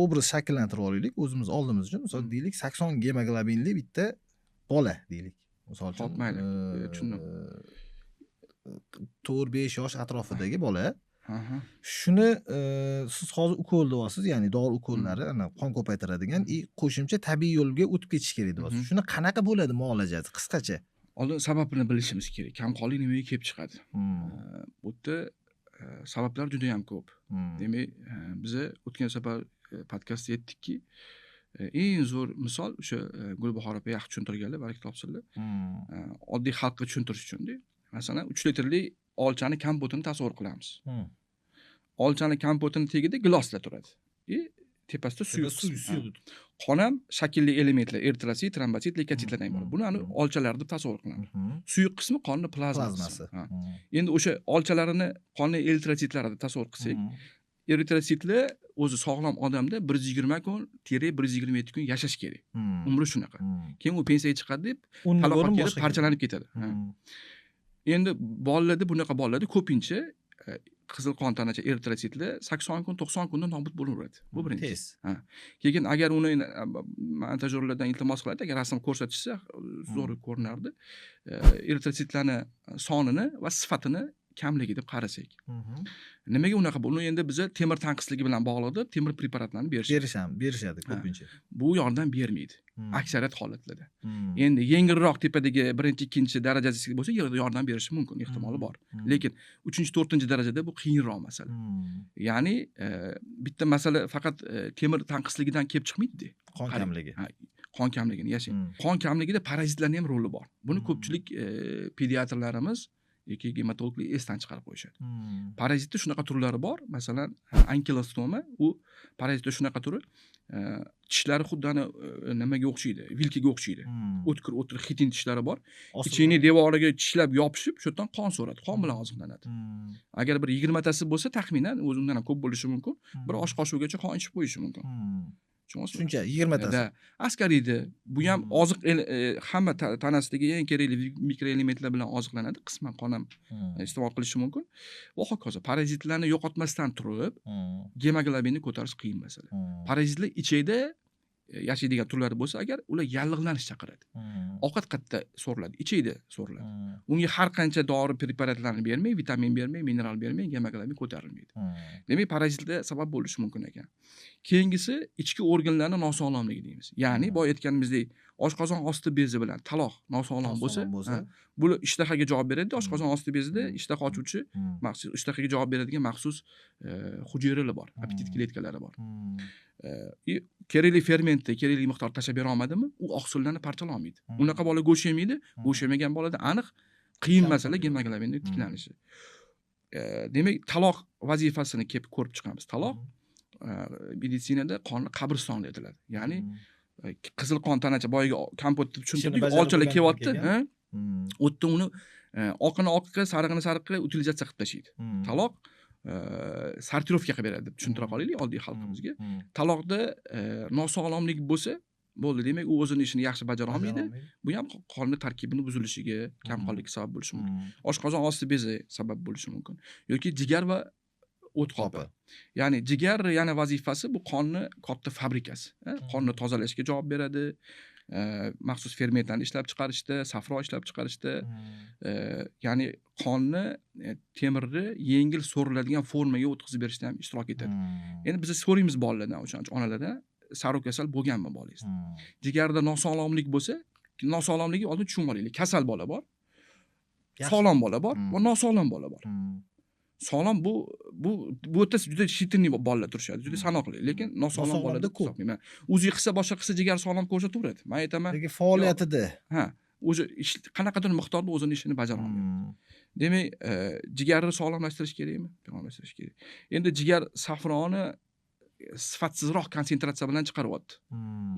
S2: obraz shakllantirib olaylik o'zimiz oldimiz uchun. Misol deylik, 80 gemoglobinli bitta bola deylik. Misol uchun,
S1: mayli, tushundim.
S2: 4-5 yosh atrofidagi bola. Shuni siz hozir ukol deyapsiz, ya'ni dori ukollari, ana qon ko'paytiradigan i qo'shimcha tabiiy yo'lga o'tib ketish kerak deyapsiz. Shuni qanaqa bo'ladi muolajasi qisqacha?
S1: Oldin sababini bilishimiz kerak. Kamqonlik nimaga kelib chiqadi? Bu yerda sabablar juda ham ko'p. Demak, biza o'tgan safar podkastda aytdikki, eng zo'r misol o'sha Gulbahor opa yaxshi tushuntirganlar, baraka topsinlar. Oddiy xalqqa tushuntirish uchun-da. Masalan, 3 litrli olchani kompotini tasavvur qilamiz. Olchani kompotini tagida giloslar turadi. Tepasida suyuq. Qon ham shaklli elementlar, eritrosit, trombosit, leykositlardan iborat. Buni ani olchalar deb tasavvur qilamiz. Suyuq qismi qonni plazmasi. Endi o'sha olchalarini qonni eritrotsitlari deb tasavvur qilsak, eritrotsitlar o'zi sog'lom odamda 120 kun, 127 kun yashash kerak. Umri shunaqa. Keyin u pensiyaga chiqadi deb taloqat kelib parchalanib ketadi. Endi bolalarda, bunaqa bolalarda ko'pincha qizil qon tanacha eritrotsitlar 80 kun, 90 kunda nobud bo'laveradi. Bu birinchisi. Keyin agar uni montajyorlardan iltimos qiladi, agar rasm ko'rsatishsa zo'r ko'rinardi. Eritrotsitlarni sonini va sifatini kamligi deb qarasak. Nimaga unaqa? Buni endi biza temir tanqisligi bilan bog'liq deb temir preparatlarini
S2: berishadi ko'pincha.
S1: Bu yordam bermaydi aksariyat holatlarda. Endi yengilroq tepadagi birinchi, ikkinchi darajasi bo'lsa yordam berishi mumkin, ehtimoli bor. Lekin 3-chi, 4-chi darajada bu qiyinroq masala. Ya'ni bitta masala faqat temir tanqisligidan kelib chiqmaydi.
S2: Qon kamligi.
S1: Qon kamligini yashang. Qon kamligida parazitlarning ham roli bor. Buni ko'pchilik pediatrlarimiz yoki gematologlar esdan chiqarib qo'yishadi. Parazitda shunaqa turlari bor. Masalan, ankilostoma, u parazitda shunaqa turi, tishlari xuddi ana nimaga o'xshaydi? Vilkaga o'xshaydi. O'tkir xitin tishlari bor. Ichini devoriga tishlab yopishib, shu yerdan qon so'radi, qon bilan oziqlanadi. Agar bir 20 tasi bo'lsa, taxminan o'zi undan ham ko'p bo'lishi mumkin. Bir osh qoshiqgacha qon ichib qo'yishi mumkin.
S2: Shuncha 20 tasi.
S1: Askariydi. Bu ham oziq hamma tanasidagi eng kerakli mikroelementlar bilan oziqlanadi, qisman qon ham iste'mol qilishi mumkin. Va hokazo. Parazitlarni yo'qotmasdan turib, gemoglobinni ko'tarish qiyin masala. Parazitlar ichakda yashaydigan turlari bo'lsa, agar ular yallig'lanish chaqiradi. Ovqat qayerda so'riladi? Ichakda so'riladi. Unga har qancha dori preparatlarni bermang, vitamin bermang, mineral bermang, gemoglobin ko'tarilmaydi. Demak, parazitlar sabab bo'lishi mumkin ekan. Keyingisi ichki organlarning nosog'lomligi deymiz. Ya'ni boya aytganimizdek, oshqozon osti bezi bilan taloq nosog'lom bo'lsa, bu ishtahaga javob beradi. Oshqozon osti bezida ishtaha ochuvchi, maxsus ishtahaga javob beradigan maxsus hujayralar bor, appetit kletkalari bor. Kerakli fermentni kerakli miqdor tashlab bera olmadimi, u oqsillarni parchala olmaydi. Unaqa bola go'sht yemaydi, go'sht yemagan bolada aniq qiyin masala gemoglobinning tiklanishi. Demak, taloq vazifasini kelib ko'rib chiqamiz. Taloq meditsinada qonni qabriston deyiladi. Ya'ni qizil qon tanacha boyaga kompot deb tushuntirdik, olchalar kelyapti, u yerda uni oqini oqqa, sarig'ini sariqqa utilizatsiya qilib tashlaydi. Taloq sortirovka qilib beradi deb tushuntira qolaylik oddiy xalqimizga. Taloqda nosog'lomlik bo'lsa, bo'ldi, demak u o'zini ishini yaxshi bajara olmaydi. Bu ham qonni tarkibini buzilishiga, kamqonlikka sabab bo'lishi mumkin. Oshqozon osti bezi sabab bo'lishi mumkin yoki jigar va o't qopi. Ya'ni jigar yana vazifasi bu qonni katta fabrikasi. Qonni tozalashga javob beradi. Maxsus fermentlarni ishlab chiqarishda, safro ishlab chiqarishda, ya'ni qonni temirni yengil so'riladigan formaga o'tkazib berishda ham ishtirok etadi. Endi biz so'raymiz bolalardan, o'shancha onalardan, sariq kasal bo'lganmi bolangiz? Jigarda nosog'lomlik bo'lsa, nosog'lomligi oldin tushunib olaylik. Kasal bola bor, sog'lom bola bor va nosog'lom bola bor. Sog'lom bu yerda juda shitinli bolalar turishadi, juda sanoqli, lekin nosog'lom bolalar ko'p. O'zi qilsa, boshqa qilsa jigar sog'lom ko'rsataveradi. Men aytaman,
S2: lekin faoliyatida,
S1: ha, o'zi qanaqadir miqdorda o'zini ishini bajara olmaydi. Demak, jigarni sog'lomlashtirish kerakmi? Sog'lomlashtirish kerak. Endi jigar safroni Sifatsizroq konsentratsiya bilan chiqaryapti.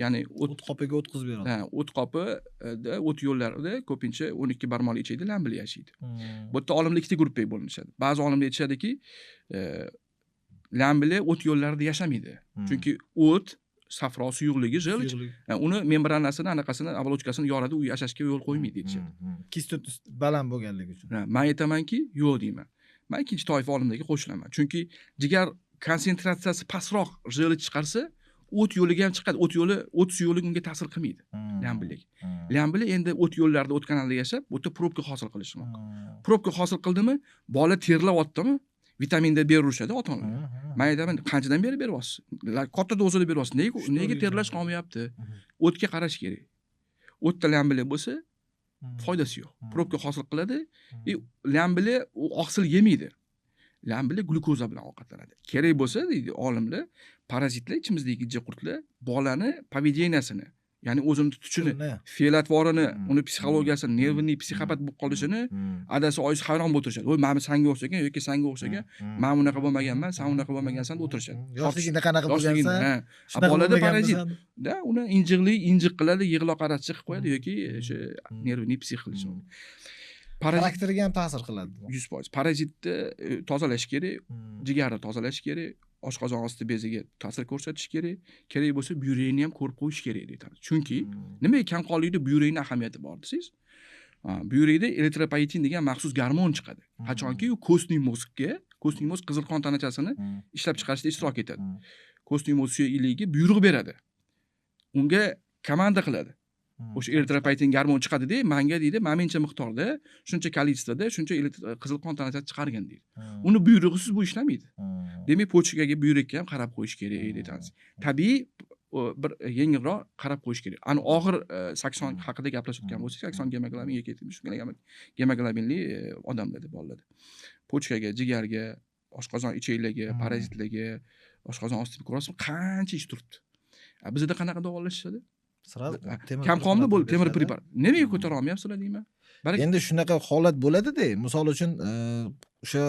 S1: Ya'ni
S2: o't qopiga o'tkazib beradi.
S1: Ha, o't qopida, o't yo'llarida ko'pincha 12 barmoqli ichakda lambli yashaydi. Bu yerda olimlar ikkita gruppaga bo'linishadi. Ba'zi olimlar aytishadiki, lambli o't yo'llarida yashamaydi. Chunki o't safro suyuqligi, желчь, uni membranasini, anaqasini, оболочка sini yoradi, u yashashga yo'l qo'ymaydi deyishadi.
S2: Kislota baland bo'lganligi uchun.
S1: Man aytamanki, yo'q deyman. Man ikkinchi toifa olimlarga qo'shilaman. Chunki jigar konsentratsiyasi pastroq желчь chiqarsa, o't yo'liga ham chiqadi. O't yo'li, o't suyuqligi unga ta'sir qilmaydi. Lambilik. Lambili endi o't yo'llarida, o't kanalida yashab, bu yerda probka hosil qilishi mumkin. Probka hosil qildimi, bola terlayaptimi, vitamin D berishadi ota-onalar. Man aytaman, qanchadan beri beryapsiz? Katta dozada beryapsiz. Nega terlash qolmayapti? O'tga qarash kerak. O'tda lambili bo'lsa, foydasi yo'q. Probka hosil qiladi. Lambili u oqsil yemaydi. Lambili glyukoza bilan ovqatlanadi. Kerak bo'lsa, deydi olimlar, parazitlar, ichimizdagi qurtlar bolani поведения sini, ya'ni o'zini tutishini, fe'l-atvorini, uni psixologiyasini, нервный psixopat bo'lib qolishini adasi, oyisi hayron bo'lib o'tirishadi. Voy, mana sanga o'xshagan yoki sanga o'xshagan, man unaqa bo'lmaganman, san unaqa bo'lmagansan deb o'tirishadi.
S2: Yoshligingda qanaqa bo'lgansan?
S1: Bolada parazit da, uni injiqlik, injiq qiladi, yig'loq arasi chiqib qo'yadi yoki o'sha нервный psix qilishi mumkin.
S2: Xarakteriga ham ta'sir qiladi.
S1: 100%. Parazitni tozalash kerak, jigarni tozalash kerak, oshqozon osti beziga ta'sir ko'rsatish kerak. Kerak bo'lsa buyrakni ham ko'rib qo'yish kerak deydi. Chunki nimaga kamqonlikda buyrakning ahamiyati bor desangiz, buyrakda eritropoyetin degan maxsus gormon chiqadi. Qachonki u костный мозг ga, костный мозг qizil qon tanachasini ishlab chiqarishda ishtirok etadi. Костный мозг suyak iligiga buyruq beradi. Unga komanda qiladi. O'sha eritropoyetin gormon chiqadi-da, manga deydi, mana miqdorda, shuncha количество da, shuncha qizil qon tanachasi chiqargin deydi. Uni buyrug'isiz bu ishlamaydi. Demak, почка ga, buyrakka ham qarab qo'yish kerak deydi. Tabiiy bir yengilroq qarab qo'yish kerak. Ani og'ir 80 haqida gaplashayotgan bo'lsak, 80 gemoglobin yoki 70 gemoglobinli odamlarda, bolalarda. Почка ga, jigarga, oshqozon ichaklarga, parazitlarga, oshqozon osti ko'rasizmi, qancha ish turibdi. Bizda qanaqa davolashishadi?
S2: Сразу
S1: Kamqonmi bo'ldi, temir preparat. Nimaga ko'tara olmayapsizlar deyman.
S2: Endi shunaqa holat bo'ladi-da, misol uchun o'sha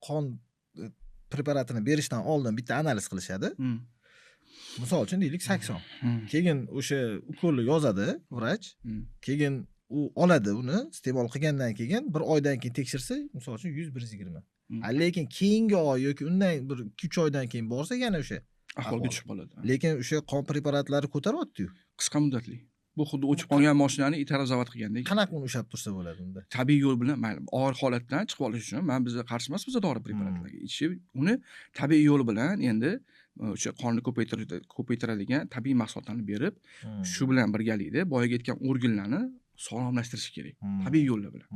S2: qon preparatini berishdan oldin bitta analiz qilishadi. Misol uchun deylik 80. Keyin o'sha ukolni yozadi vrach. Keyin u oladi uni, iste'mol qilgandan keyin bir oydan keyin tekshirsa, misol uchun 100 120. Lekin keyingi oy yoki undan bir 2-3 oydan keyin borsa yana o'sha
S1: ahvolga tushib qoladi.
S2: Lekin o'sha qon preparatlari ko'taryapti-yu.
S1: Qisqa muddatli. Bu xuddi o'chib qolgan mashinani itarib zavod qilgandek.
S2: Qanaqa uni ushlab tursa bo'ladi unda?
S1: Tabiiy yo'l bilan, mayli, og'ir holatdan chiqib olish uchun men bizga qarshi emasmiz dori preparatlarga. Ichib, uni tabiiy yo'l bilan endi o'sha qonni ko'paytiradigan tabiiy mahsulotlarni berib, shu bilan birgalikda boyagi aytgan organlarni sog'lomlashtirish kerak. Tabiiy yo'llar bilan.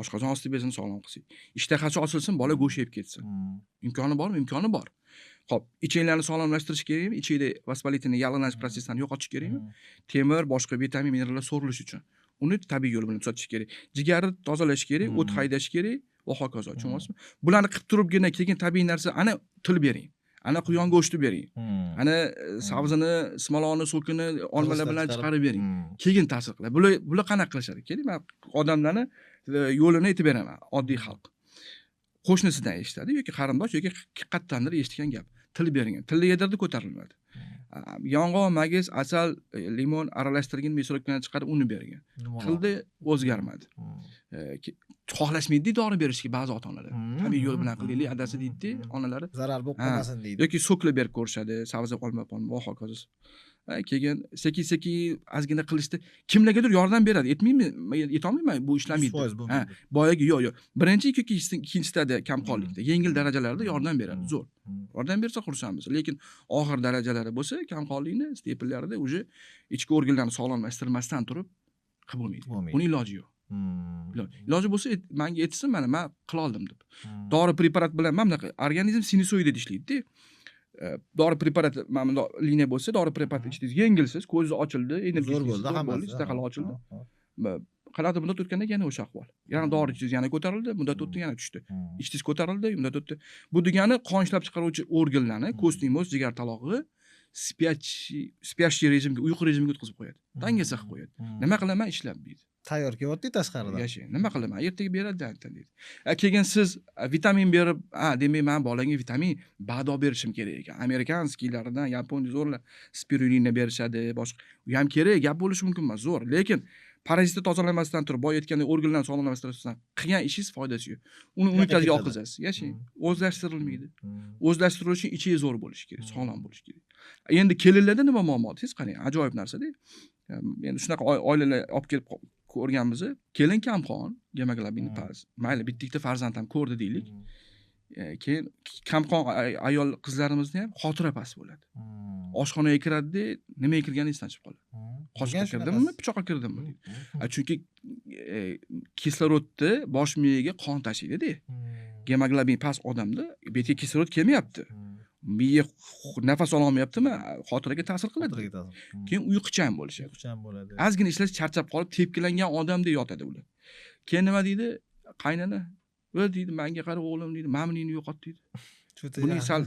S1: Oshqozon osti bezini sog'lom qilsak, ishtahasi ochilsin, bola go'sht yeb ketsin. Imkoni bormi? Imkoni bor. Xo'p, ichaklarni sog'lomlashtirish kerakmi? Ichakda воспалительный yallig'lanish protsesslarini yo'qotish kerakmi? Temir, boshqa vitamin, minerallar so'rilishi uchun. Uni tabiiy yo'l bilan tuzatish kerak. Jigarni tozalash kerak, o't haydash kerak va hokazo. Tushunyapsizmi? Bularni qilib turibgina keyin tabiiy narsa, ana til bering. Ana quyon go'shti bering. Ana sabzini, ismaloqni, sokini olmalar bilan chiqarib bering. Keyin ta'sir qiladi. Bular qanaqa qilishadi? Keling, men odamlarni yo'lini aytib beraman, oddiy xalq. Qo'shnisidan eshitadi yoki qarindosh yoki qayerdandir eshitgan gap. Til bergan. Tilni yedirdi, ko'tarilmadi. Yong'oq, magiz, asal, limon aralashtirgan мясорубка dan chiqarib uni bergan. Tilda o'zgarmadi. Xohlashmaydi dori berishga ba'zi ota-onalar. Tabiiy yo'l bilan qilaylik, adasi deydi, onalari.
S2: Zarar bo'lib qolmasin deydi.
S1: Yoki sokla berib ko'rishadi, sabzi, olma, palma va hokazo. Keyin sekin-sekin ozgina qilishdi. Kimlargadir yordam beradi. Aytmayman, aytolmayman, bu ishlamaydi.
S2: 100%
S1: Boyagi yo'q, yo'q. Birinchi, ikkinchi stadiya kamqonlikda, yengil darajalarda yordam beradi, zo'r. Yordam bersa xursandmiz. Lekin og'ir darajalari bo'lsa, kamqonlikni степень larida уже ichki organlarni sog'lomlashtirmasdan turib qilib bo'lmaydi. Buni iloji yo'q. Iloji bo'lsa menga aytsin, mana men qila oldim deb. Dori preparat bilan mana bunaqa organizm sinusoidda ishlaydi-da. Dori preparat mana bundoq liniya bo'lsa, dori preparat ichdingiz, yengilsiz, ko'zingiz ochildi,
S2: energetik zo'r bo'ldi, hammasi
S1: ishtahali ochildi. Qanaqadir muddat o'tgandan keyin yana o'sha ahvol. Yana dori ichdingiz, yana ko'tarildi, muddat o'tdi, yana tushdi. Ichdingiz ko'tarildi, muddat o'tdi. Bu degani qon ishlab chiqaruvchi organlarni, костный мозг, jigar talog'i спящий rejimga, uyqu rejimiga o'tkazib qo'yadi. Dangasa qilib qo'yadi. Nima qilaman, ishlab deydi.
S2: Tayyor kelyapti tashqaridan.
S1: Yashang. Nima qilaman? Ertaga beradi deydi. Keyin siz vitamin berib, demak men bolangga vitamin bado berishim kerak ekan. Американский laridan, yapon zo'rlar spirulina berishadi, boshqa. U ham kerak, gap bo'lishi mumkin emas, zo'r. Lekin parazitni tozalamasdan turib, boya aytgandek organlarni sog'lomlashtirmasdan qilgan ishingiz foydasi yo'q. Uni unitazga oqizasiz. Yashang. O'zlashtirilmaydi. O'zlashtirish uchun ichi zo'r bo'lishi kerak, sog'lom bo'lishi kerak. Endi kelinlarda nima muammo desangiz, qarang, ajoyib narsa-da. Endi shunaqa oilalar olib kelib ko'rganmiz. Kelin kamqon, gemoglobini past. Mayli, bitta-ikkita farzand ham ko'rdi deylik. Keyin kamqon ayol qizlarimizni ham xotira past bo'ladi. Oshxonaga kiradi-da, nimaga kirgani esdan chiqib qoladi. Qoshiqqa kirdimmi, pichoqqa kirdimmi deydi. Chunki kislorodni bosh miyaga qon tashiydi-da. Gemoglobin past odamda bu yerga kislorod kelmayapti. Miya nafas ololmayaptimi, xotiraga ta'sir qiladi. Keyin uyquchan bo'lishadi.
S2: Uyquchan bo'ladi.
S1: Ozgina ishlash charchab qolib, tepkilangan odamdek yotadi ular. Keyin nima deydi? Qaynana, "Va deydi, menga qara o'g'lim deydi, mamningni yo'qot deydi. Buning sal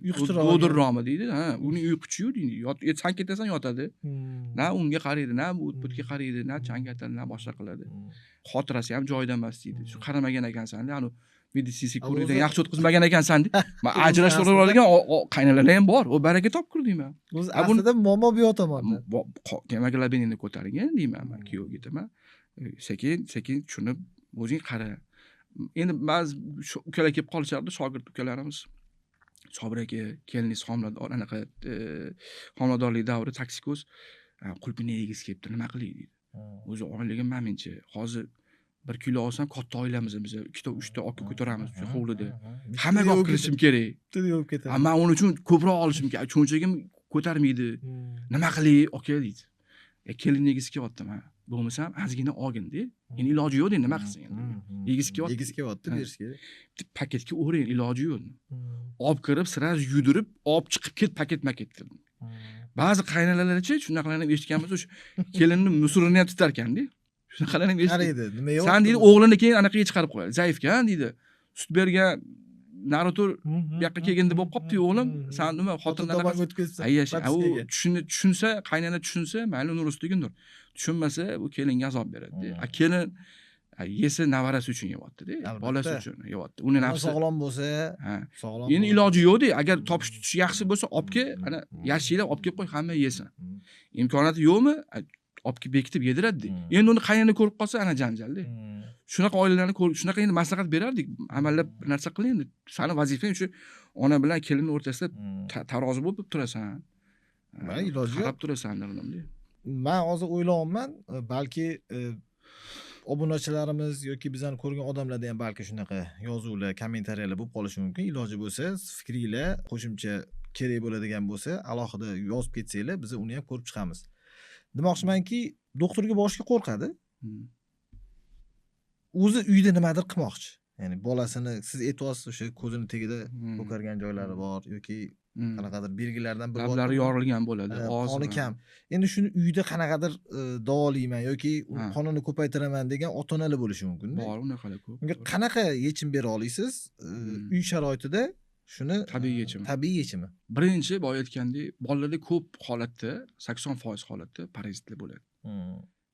S1: uyquchiroqmi deydi. Ha, uning uyquchi yo'q deydi. Yot, san ketasan yotadi. Na unga qaraydi, na bu butga qaraydi, na chang atadi, na boshqa qiladi. Xotirasi ham joyida emas deydi. Shu qaramagan ekansan, anu meditsinskiy ko'rikdan yaxshi o'tkazmagan ekansan deydi. Men ajrashtirib oladigan qaynalar ham bor. U baraka topkur deyman.
S2: O'zi aslida muammo bu yoq tomonda.
S1: Gemoglobinini ko'targin deyman men kuyovga aytaman. Sekin sekin tushunib o'zing qara. Endi ba'zi ukalar kelib qolishardi, shogird ukalarimiz. Sobir aka, keliningiz homilador, anaqa homiladorlik davri toksikoz, qulpini yegisi kelibdi, nima qilay deydi. O'zi oyligim mamincha, hozir 1 kilo olsam katta oilamiz biz, 2ta 3ta aka ko'taramiz shu hovlida. Hammaga olib kirishim kerak.
S2: Yo'q ketadi.
S1: Men uning uchun ko'proq olishim kerak, cho'nchagim ko'tarmaydi. Nima qilay aka deydi. Kelin yegisi kelyapti, men bo'lmasam ozgina olgin de. Endi iloji yo'q, nima qilsin endi? Yegisi kelyapti.
S2: Yegisi kelyapti, berish kerak.
S1: Paketga o'ring, iloji yo'q. Olib kirib, sразу yudirib, olib chiqib ket paket-maket dedim. Ba'zi qaynalarchi shunaqalarni ham eshitganmiz, o'sha kelinni musurini ham titar ekanda. Shunaqalarni ham eshitdik.
S2: Qaraydi, nima yo'q.
S1: San deydi, o'g'lini keyin anaqaga chiqarib qo'yadi. Zaifkan deydi. Sut bergan nari tur bu yoqqa kelganda bo'lib qopti o'g'lim. San nima xotindan u tushunsa, qaynana tushunsa, mayli nur ustiga nur. Tushunmasa, bu kelinga azob beradi. A kelin yesa navarasi uchun yeyapti-da, bolasi uchun yeyapti. Uni nafsi
S2: sog'lom bo'lsa, sog'lom.
S1: Endi iloji yo'q-da, agar topish tutish yaxshi bo'lsa, olib kel, ana yashilab olib kelib qo'y, hamma yesin. Imkoniyati yo'qmi? Olib kelib bekitib yediradi-da. Endi uni qaynana ko'rib qolsa, ana janjalda. Shunaqa oilalarni ko'rib, shunaqa endi maslahat berardik. Amallab bir narsa qil endi. Sani vazifang shu ona bilan kelinning o'rtasida tarozi bo'lib turasan.
S2: Iloji yo'q.
S1: Qarab turasan dedim.
S2: Men hozir o'ylayapman, balki obunachilarimiz yoki bizani ko'rgan odamlarda ham balki shunaqa yozuvlar, kommentariyalar bo'lib qolishi mumkin. Iloji bo'lsa, fikringlar qo'shimcha kerak bo'ladigan bo'lsa, alohida yozib ketsanglar, biz uni ham ko'rib chiqamiz. Demoqchimanki, doktorga borishga qo'rqadi. O'zi uyda nimadir qilmoqchi. Ya'ni bolasini siz aytyapsiz, o'sha ko'zini tagida ko'kargan joylari bor yoki qanaqadir belgilardan biri
S1: lablari yorilgan bo'ladi,
S2: og'zi qoni kam. Endi shuni uyda qanaqadir davolayman yoki qonini ko'paytiraman degan ota-onalar bo'lishi mumkin.
S1: Bor, unaqalar ko'p.
S2: Unga qanaqa yechim bera olasiz? Uy sharoitida shuni
S1: tabiiy yechimi.
S2: Tabiiy yechimi.
S1: Birinchi boya aytgandek, bolalarda ko'p holatda, 80% holatda parazitlar bo'ladi.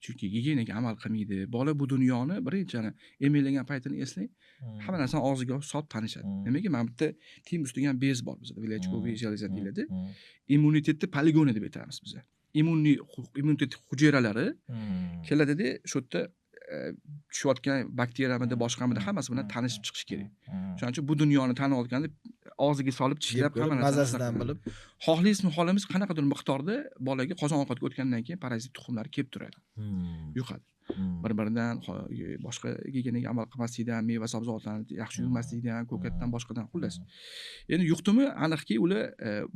S1: Chunki gigiyenaga amal qilmaydi. Bola bu dunyoni birinchi ana emelagan paytini eslang, hamma narsani og'ziga solib tanishadi. Nimaga? Mana bitta timus degan bez bor bizda, Vilachkoviy железа deyiladi. Immunitetni poligoni deb aytamiz biz. Immunitet hujayralari keladida, shu yerda tushayotgan bakteriyamidi, boshqamidi hammasi bilan tanishib chiqish kerak. Shuning uchun bu dunyoni tanib olganda og'ziga solib tishlab hamma narsani
S2: mazasidan bilib,
S1: xohlaysizmi, xohlamaysiz, qanaqadir miqdorda bolaga qozon ovqatga o'tgandan keyin parazit tuxumlari kelib turadi. Yuqadi. Bir-biridan boshqa gigiyenaga amal qilmaslikdan, meva sabzavotlarni yaxshi yuvmaslikdan, ko'katdan, boshqadan, xullas. Endi yuqdimi, aniqki ular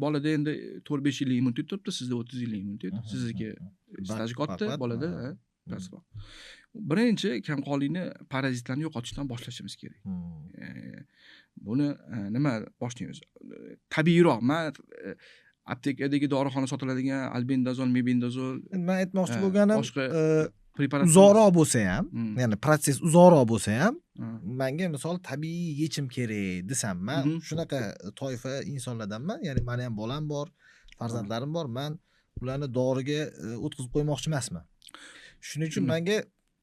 S1: bolada endi 4-5 yillik immunitet turibdi, sizda 30 yillik immunitet, sizniki staj katta, bolada pastroq. Birinchi kamqonlikni parazitlarni yo'qotishdan boshlashimiz kerak. Buni nima boshlaymiz? Tabiiyroq, men aptekadagi dorixona sotiladigan albendazol, mebendazol.
S2: Men aytmoqchi bo'lganim,
S1: boshqa preparat
S2: uzoqroq bo'lsa ham, ya'ni protsess uzoqroq bo'lsa ham, menga misol tabiiy yechim kerak desam, men shunaqa toifa insonlardanman, ya'ni meni ham bolam bor, farzandlarim bor, men ularni doriga o'tkazib qo'ymoqchi emasman. Shuning uchun menga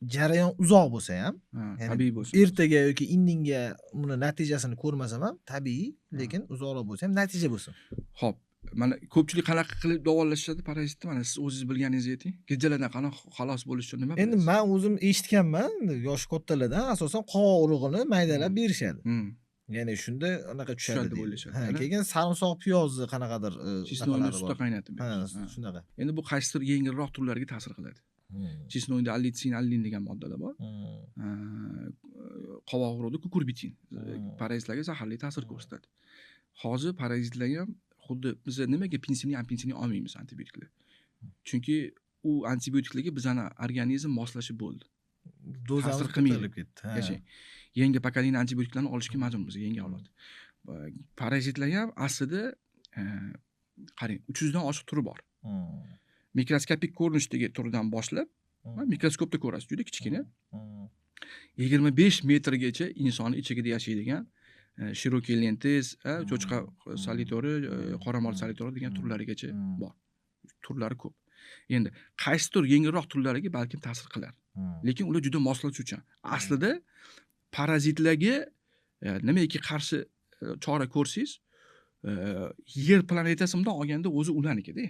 S2: Jarayon uzoq bo'lsa ham,
S1: tabiiy bo'lsin.
S2: Ertaga yoki indinga buni natijasini ko'rmasam ham tabiiy, lekin uzoqroq bo'lsa ham natija bo'lsin.
S1: Xo'p, mana ko'pchilik qanaqa qilib davolashadi parazitni? Mana siz o'zingiz bilganingizni ayting. Gijjalardan qanaqa xalos bo'lish uchun nima
S2: bilasiz? Endi men o'zim eshitganman, yosh kattalardan asosan qovoq urug'ini maydalab berishadi. Ya'ni shunda anaqa tushadi deb o'ylashadi. Ha, keyin sarimsoq piyozni qanaqadir
S1: chesnoyni sutda qaynatib berishadi.
S2: Ha, shunaqa.
S1: Endi bu qaysidir yengilroq turlarga ta'sir qiladi. Chesnoyda allitsin, allin degan moddalar bor. Qovoq urug'ida kukurbitin parazitlarga zaharli ta'sir ko'rsatadi. Hozir parazitlarga ham xuddi biz nimaga penitsilin, ampitsilin olmaymiz antibiotiklar? Chunki u antibiotiklarga bizani organizm moslashib bo'ldi.
S2: Dozamiz ko'tarilib ketdi.
S1: Yashang. Yangi pokoleniya antibiotiklarni olishga majburmiz, yangi avlod. Parazitlar ham aslida qarang, 300 dan oshiq turi bor. Mikroskopik ko'rinishdagi turidan boshlab, mikroskopda ko'rasiz, juda kichkina. 25 metrgacha insonni ichida yashaydigan Shirokiy lentez, cho'chqa solitori, qoramol solitori degan turlarigacha bor. Turlari ko'p. Endi qaysidir yengilroq turlariga balkim ta'sir qilar. Lekin ular juda moslashuvchan. Aslida parazitlarga nimaiki qarshi chora ko'rsangiz, yer planetasi bundan olganda o'zi ularnikida,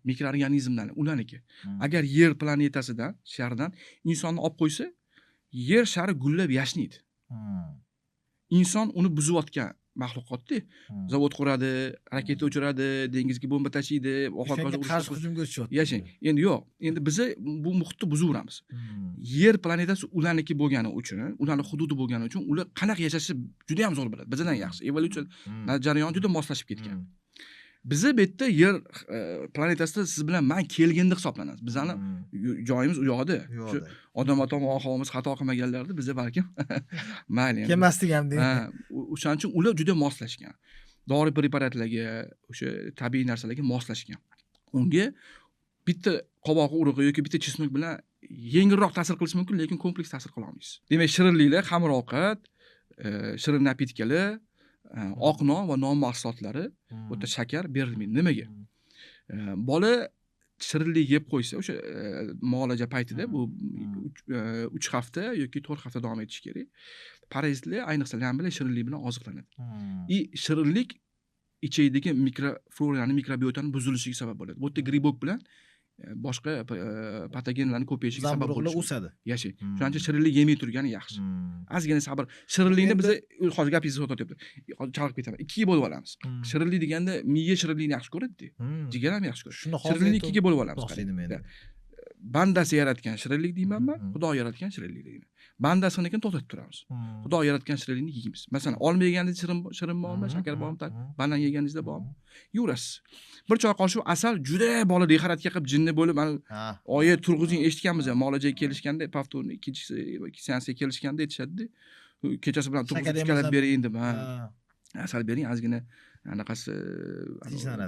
S1: mikroorganizmlar ularniki. Agar yer planetasidan, sharidan insonni olib qo'ysa, yer shari gullab yashnaydi. Inson uni buzayotgan maxluqotda. Zavod quradi, raketa uchiradi, dengizga bomba tashiydi,
S2: qarshi hujumga o'tishyapti.
S1: Yashang. Endi yo'q, endi biz bu muhitni buzaveramiz. Yer planetasi ularniki bo'lgani uchun, ularning hududi bo'lgani uchun ular qanaqa yashashni juda ham zo'r biladi. Bizdan yaxshi. Evolyutsiya jarayoni juda moslashib ketgan. Bizi bu yerda yer planetasida siz bilan men kelganda hisoblanamiz. Bizani joyimiz u yoqda. Shu odam atom oxirimiz xato qilmaganlarda biza balkim mayli.
S2: Kelmasdik ham deydi.
S1: Ha, o'shaning uchun ular juda moslashgan. Dori preparatlarga, o'sha tabiiy narsalarga moslashgan. Unga bitta qovoq urug'i yoki bitta chesnok bilan yengilroq ta'sir qilish mumkin, lekin kompleks ta'sir qila olmaysiz. Demak, shirinliklar, xamir ovqat, shirin napitkalar, oq non va non mahsulotlari, bu yerda shakar berilmaydi. Nimaga? Bola shirinlik yeb qo'ysa, o'sha muolaja paytida bu 3 hafta yoki 4 hafta davom etishi kerak. Parazitlar ayniqsa lam bilan shirinlik bilan oziqlanadi. I shirinlik ichidagi mikroflorani, mikrobiotani buzilishiga sabab bo'ladi. Bu yerda gribok bilan boshqa patogenlarni ko'payishiga sabab
S2: bo'ladi. O'sadi.
S1: Yashang. Shuning uchun shirinlik yemay turgani yaxshi. Ozgina sabr. Shirinlikni biz hozir gapingizni to'xtatyapti. Hozir chalg'ib ketaman. Ikkiga bo'lib olamiz. Shirinlik deganda miya shirinlikni yaxshi ko'radi-da. Jigar ham yaxshi ko'radi. Shirinlikni ikkiga bo'lib olamiz. Bandasi yaratgan shirinlik deyman men, Xudo yaratgan shirinlik deyman. Bandasinikini to'xtatib turamiz. Xudo yaratgan shirinlikni yeymiz. Masalan, olma yeganda shirin bormi, shakar bormi, banan yeganingizda bormi? Yeyverasiz. Bir choy qoshiq asal juda bola deharatga qilib jinni bo'lib, mana oyi turg'izing eshitganmiz ham, muolajaga kelishganda, повторный ikkinchi seansga kelishganda aytishadi-da, kechasi bilan turg'izib chiqarib bering deb, ha. Asal bering, ozgina anaqasi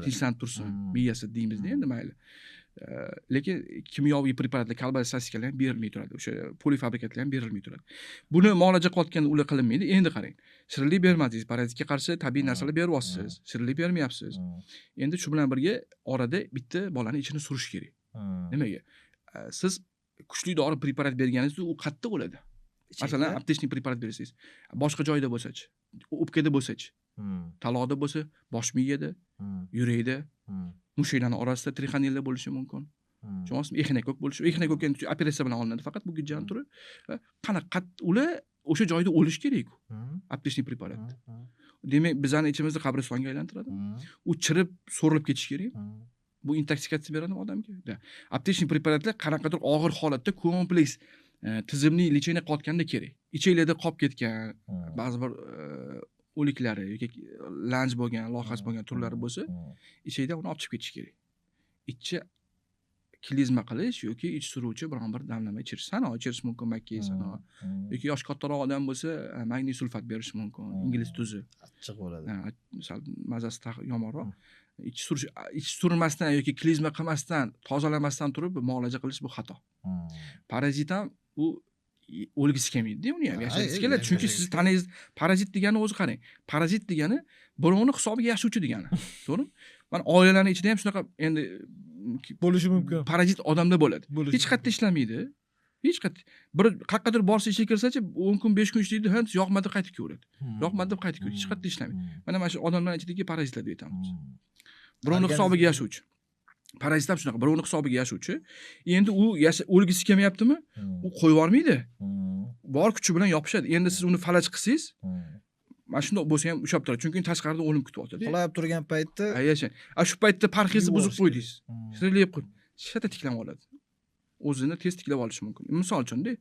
S1: tinchlanib tursin, miyasi deymiz-da endi mayli. Lekin kimyoviy preparatlar, kolbasa, sosikalar ham berilmay turadi. O'sha polifabrikatlar ham berilmay turadi. Buni muolaja qilayotganda ular qilinmaydi. Endi qarang, shirinlik bermadingiz, parazitga qarshi tabiiy narsalar beryapsiz, shirinlik bermayapsiz. Endi shu bilan birga orada bitta bolani ichini surish kerak. Nimaga? Siz kuchli dori preparat berganingizda u qattiq o'ladi. Masalan, aptechniy preparat bersangiz, boshqa joyda bo'lsa-chi, o'pkada bo'lsa-chi, taloqda bo'lsa, bosh miyada, yurakda, mushaklarning orasida trixanella bo'lishi mumkin. Tushunasizmi? Exinokok bo'lishi, exinokok endi operatsiya bilan olinadi faqat bu gijjani turi. Qanaqa ular o'sha joyda o'lish kerak-ku. Aptechniy preparat. Demak, bizani ichimizni qabristonga aylantiradi. U chirib, so'rilib ketishi kerak. Bu intoksikatsiya beradimi odamga? Aptechniy preparatlar qanaqadir og'ir holatda kompleks tizimli lecheniya qilayotganda kerak. Ichaklarda qolib ketgan ba'zi bir o'liklari yoki lanj bo'lgan, lohas bo'lgan turlari bo'lsa, ichakdan uni olib chiqib ketish kerak. Ichchi klizma qilish yoki ich suruvchi biron bir damlama ichirish, sano ichirish mumkin, makka sano yoki yosh kattaroq odam bo'lsa, magniy sulfat berish mumkin, ingliz tuzi.
S2: Achchiq bo'ladi.
S1: Sal mazasi yomonroq. Ich surmasdan yoki klizma qilmasdan, tozalamasdan turib muolaja qilish bu xato. Parazit ham u o'lgisi kelmaydi-da, uni ham yashagisi keladi. Chunki siz tanangiz parazit degani o'zi qarang. Parazit degani birovni hisobiga yashovchi degani. To'g'rimi? Mana oilalarning ichida ham shunaqa endi
S2: bo'lishi mumkin.
S1: Parazit odamda bo'ladi. Hech qayerda ishlamaydi. Hech qayerda bir qayerqadir borsa, ishga kirsachi, 10 kun, 5 kun ishlaydi, ha, yoqmadi, qaytib kelaveradi. Yoqmadi deb qaytib keladi. Hech qayerda ishlamaydi. Mana shu odamlar ichidagi parazitlar deb aytamiz. Birovni hisobiga yashovchi. Parazit ham shunaqa, birovni hisobiga yashovchi. Endi u o'lgisi kelmayaptimi? U qo'yib yubormaydi. Bor kuchi bilan yopishadi. Endi siz uni falaj qilsangiz, mana shundoq bo'lsa ham ushlab turadi. Chunki tashqarida o'lim kutyapti.
S2: Uxlab turgan paytda,
S1: yashang. Shu paytda parhezni buzib qo'ydingiz. Shirinlik qo'yib, shata tiklanib oladi. O'zini tez tiklab olishi mumkin. Misol uchun-da,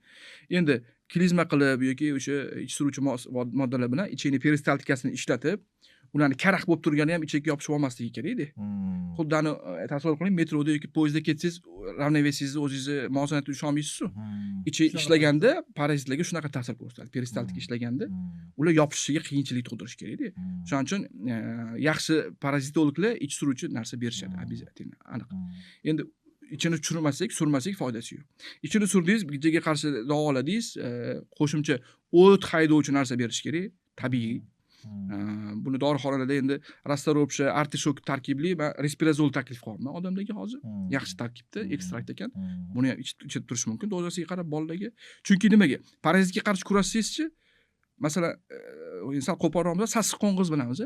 S1: endi klizma qilib yoki o'sha ich suruvchi moddalar bilan ichakni peristaltikasini ishlatib, ularni karaxt bo'lib turgani ham ichakka yopishib olmasligi kerak-da. Xuddi ani tasavvur qiling, metroda yoki poyezdda ketsangiz, равновесие ingizni, o'zingizni muvozanatni ushlolmaysiz-ku. Ichi ishlaganda parazitlarga shunaqa ta'sir ko'rsatadi. Peristaltika ishlaganda ular yopishishiga qiyinchilik tug'dirishi kerak-da. Shuning uchun yaxshi parazitologlar ich suruvchi narsa berishadi, обязательно, aniq. Endi ichini tushirmasak, surmasak foydasi yo'q. Ichini surdingiz, gijjaga qarshi davoladingiz, qo'shimcha o't haydovchi narsa berish kerak, tabiiy. Buni dorixonalarda endi расторопша, artishok tarkibli va respirazol taklif qilyapman odamlarga hozir. Yaxshi tarkibda, ekstrakt ekan. Buni ham ichib turish mumkin dozasiga qarab bolalarga. Chunki nimaga? Parazitga qarshi kurashsangizchi, masalan, sal qo'polroq bo'lsa, sassiq qo'ng'iz bilamiz,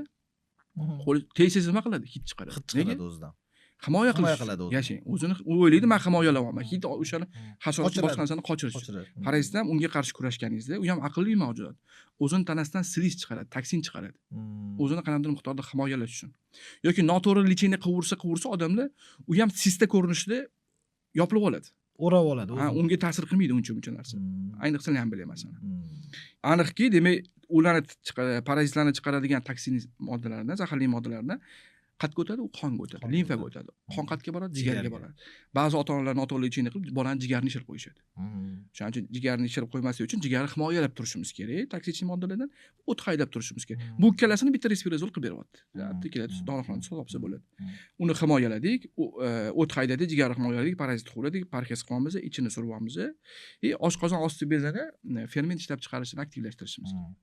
S1: qo'li tegsangiz nima qiladi? Hid chiqaradi.
S2: Hid chiqaradi o'zidan.
S1: Himoya qilish.
S2: Qiladi o'zini.
S1: Yashang. O'zini u o'ylaydi, men himoyalayapman. Hid o'shani hasharot, boshqa narsani qochirish. Parazit ham unga qarshi kurashganingizda, u ham aqlli mavjudot. O'zini tanasidan слизь chiqaradi, toksin chiqaradi. O'zini qandaydir miqdorda himoyalash uchun. Yoki noto'g'ri лечение qilursa odamlar, u ham sista ko'rinishida yopilib oladi.
S2: O'rab oladi.
S1: Ha, unga ta'sir qilmaydi uncha-muncha narsa. Ayniqsa lambili masalan. Aniqki, demak, ularni parazitlarni chiqaradigan toksin moddalardan, zaharli moddalardan qatga o'tadi, u qonga o'tadi, limfaga o'tadi. Qon qatga boradi, jigarga boradi. Ba'zi ota-onalar noto'g'ri лечение qilib, bolani jigarini ishirib qo'yishadi. Shuning uchun jigarni ishirib qo'ymaslik uchun jigarni himoyalab turishimiz kerak, toksik moddalardan o't haydab turishimiz kerak. Bu ikkalasini bitta respirazol qilib beryapti. Keladi, dorixonada sotib olsa bo'ladi. Uni himoyaladik, o't haydadik, jigarni himoyaladik, parazit quvladik, parhez qilyapmiz, ichini suryapmiz. Oshqozon osti bezini ferment ishlab chiqarishini aktivlashtirishimiz kerak.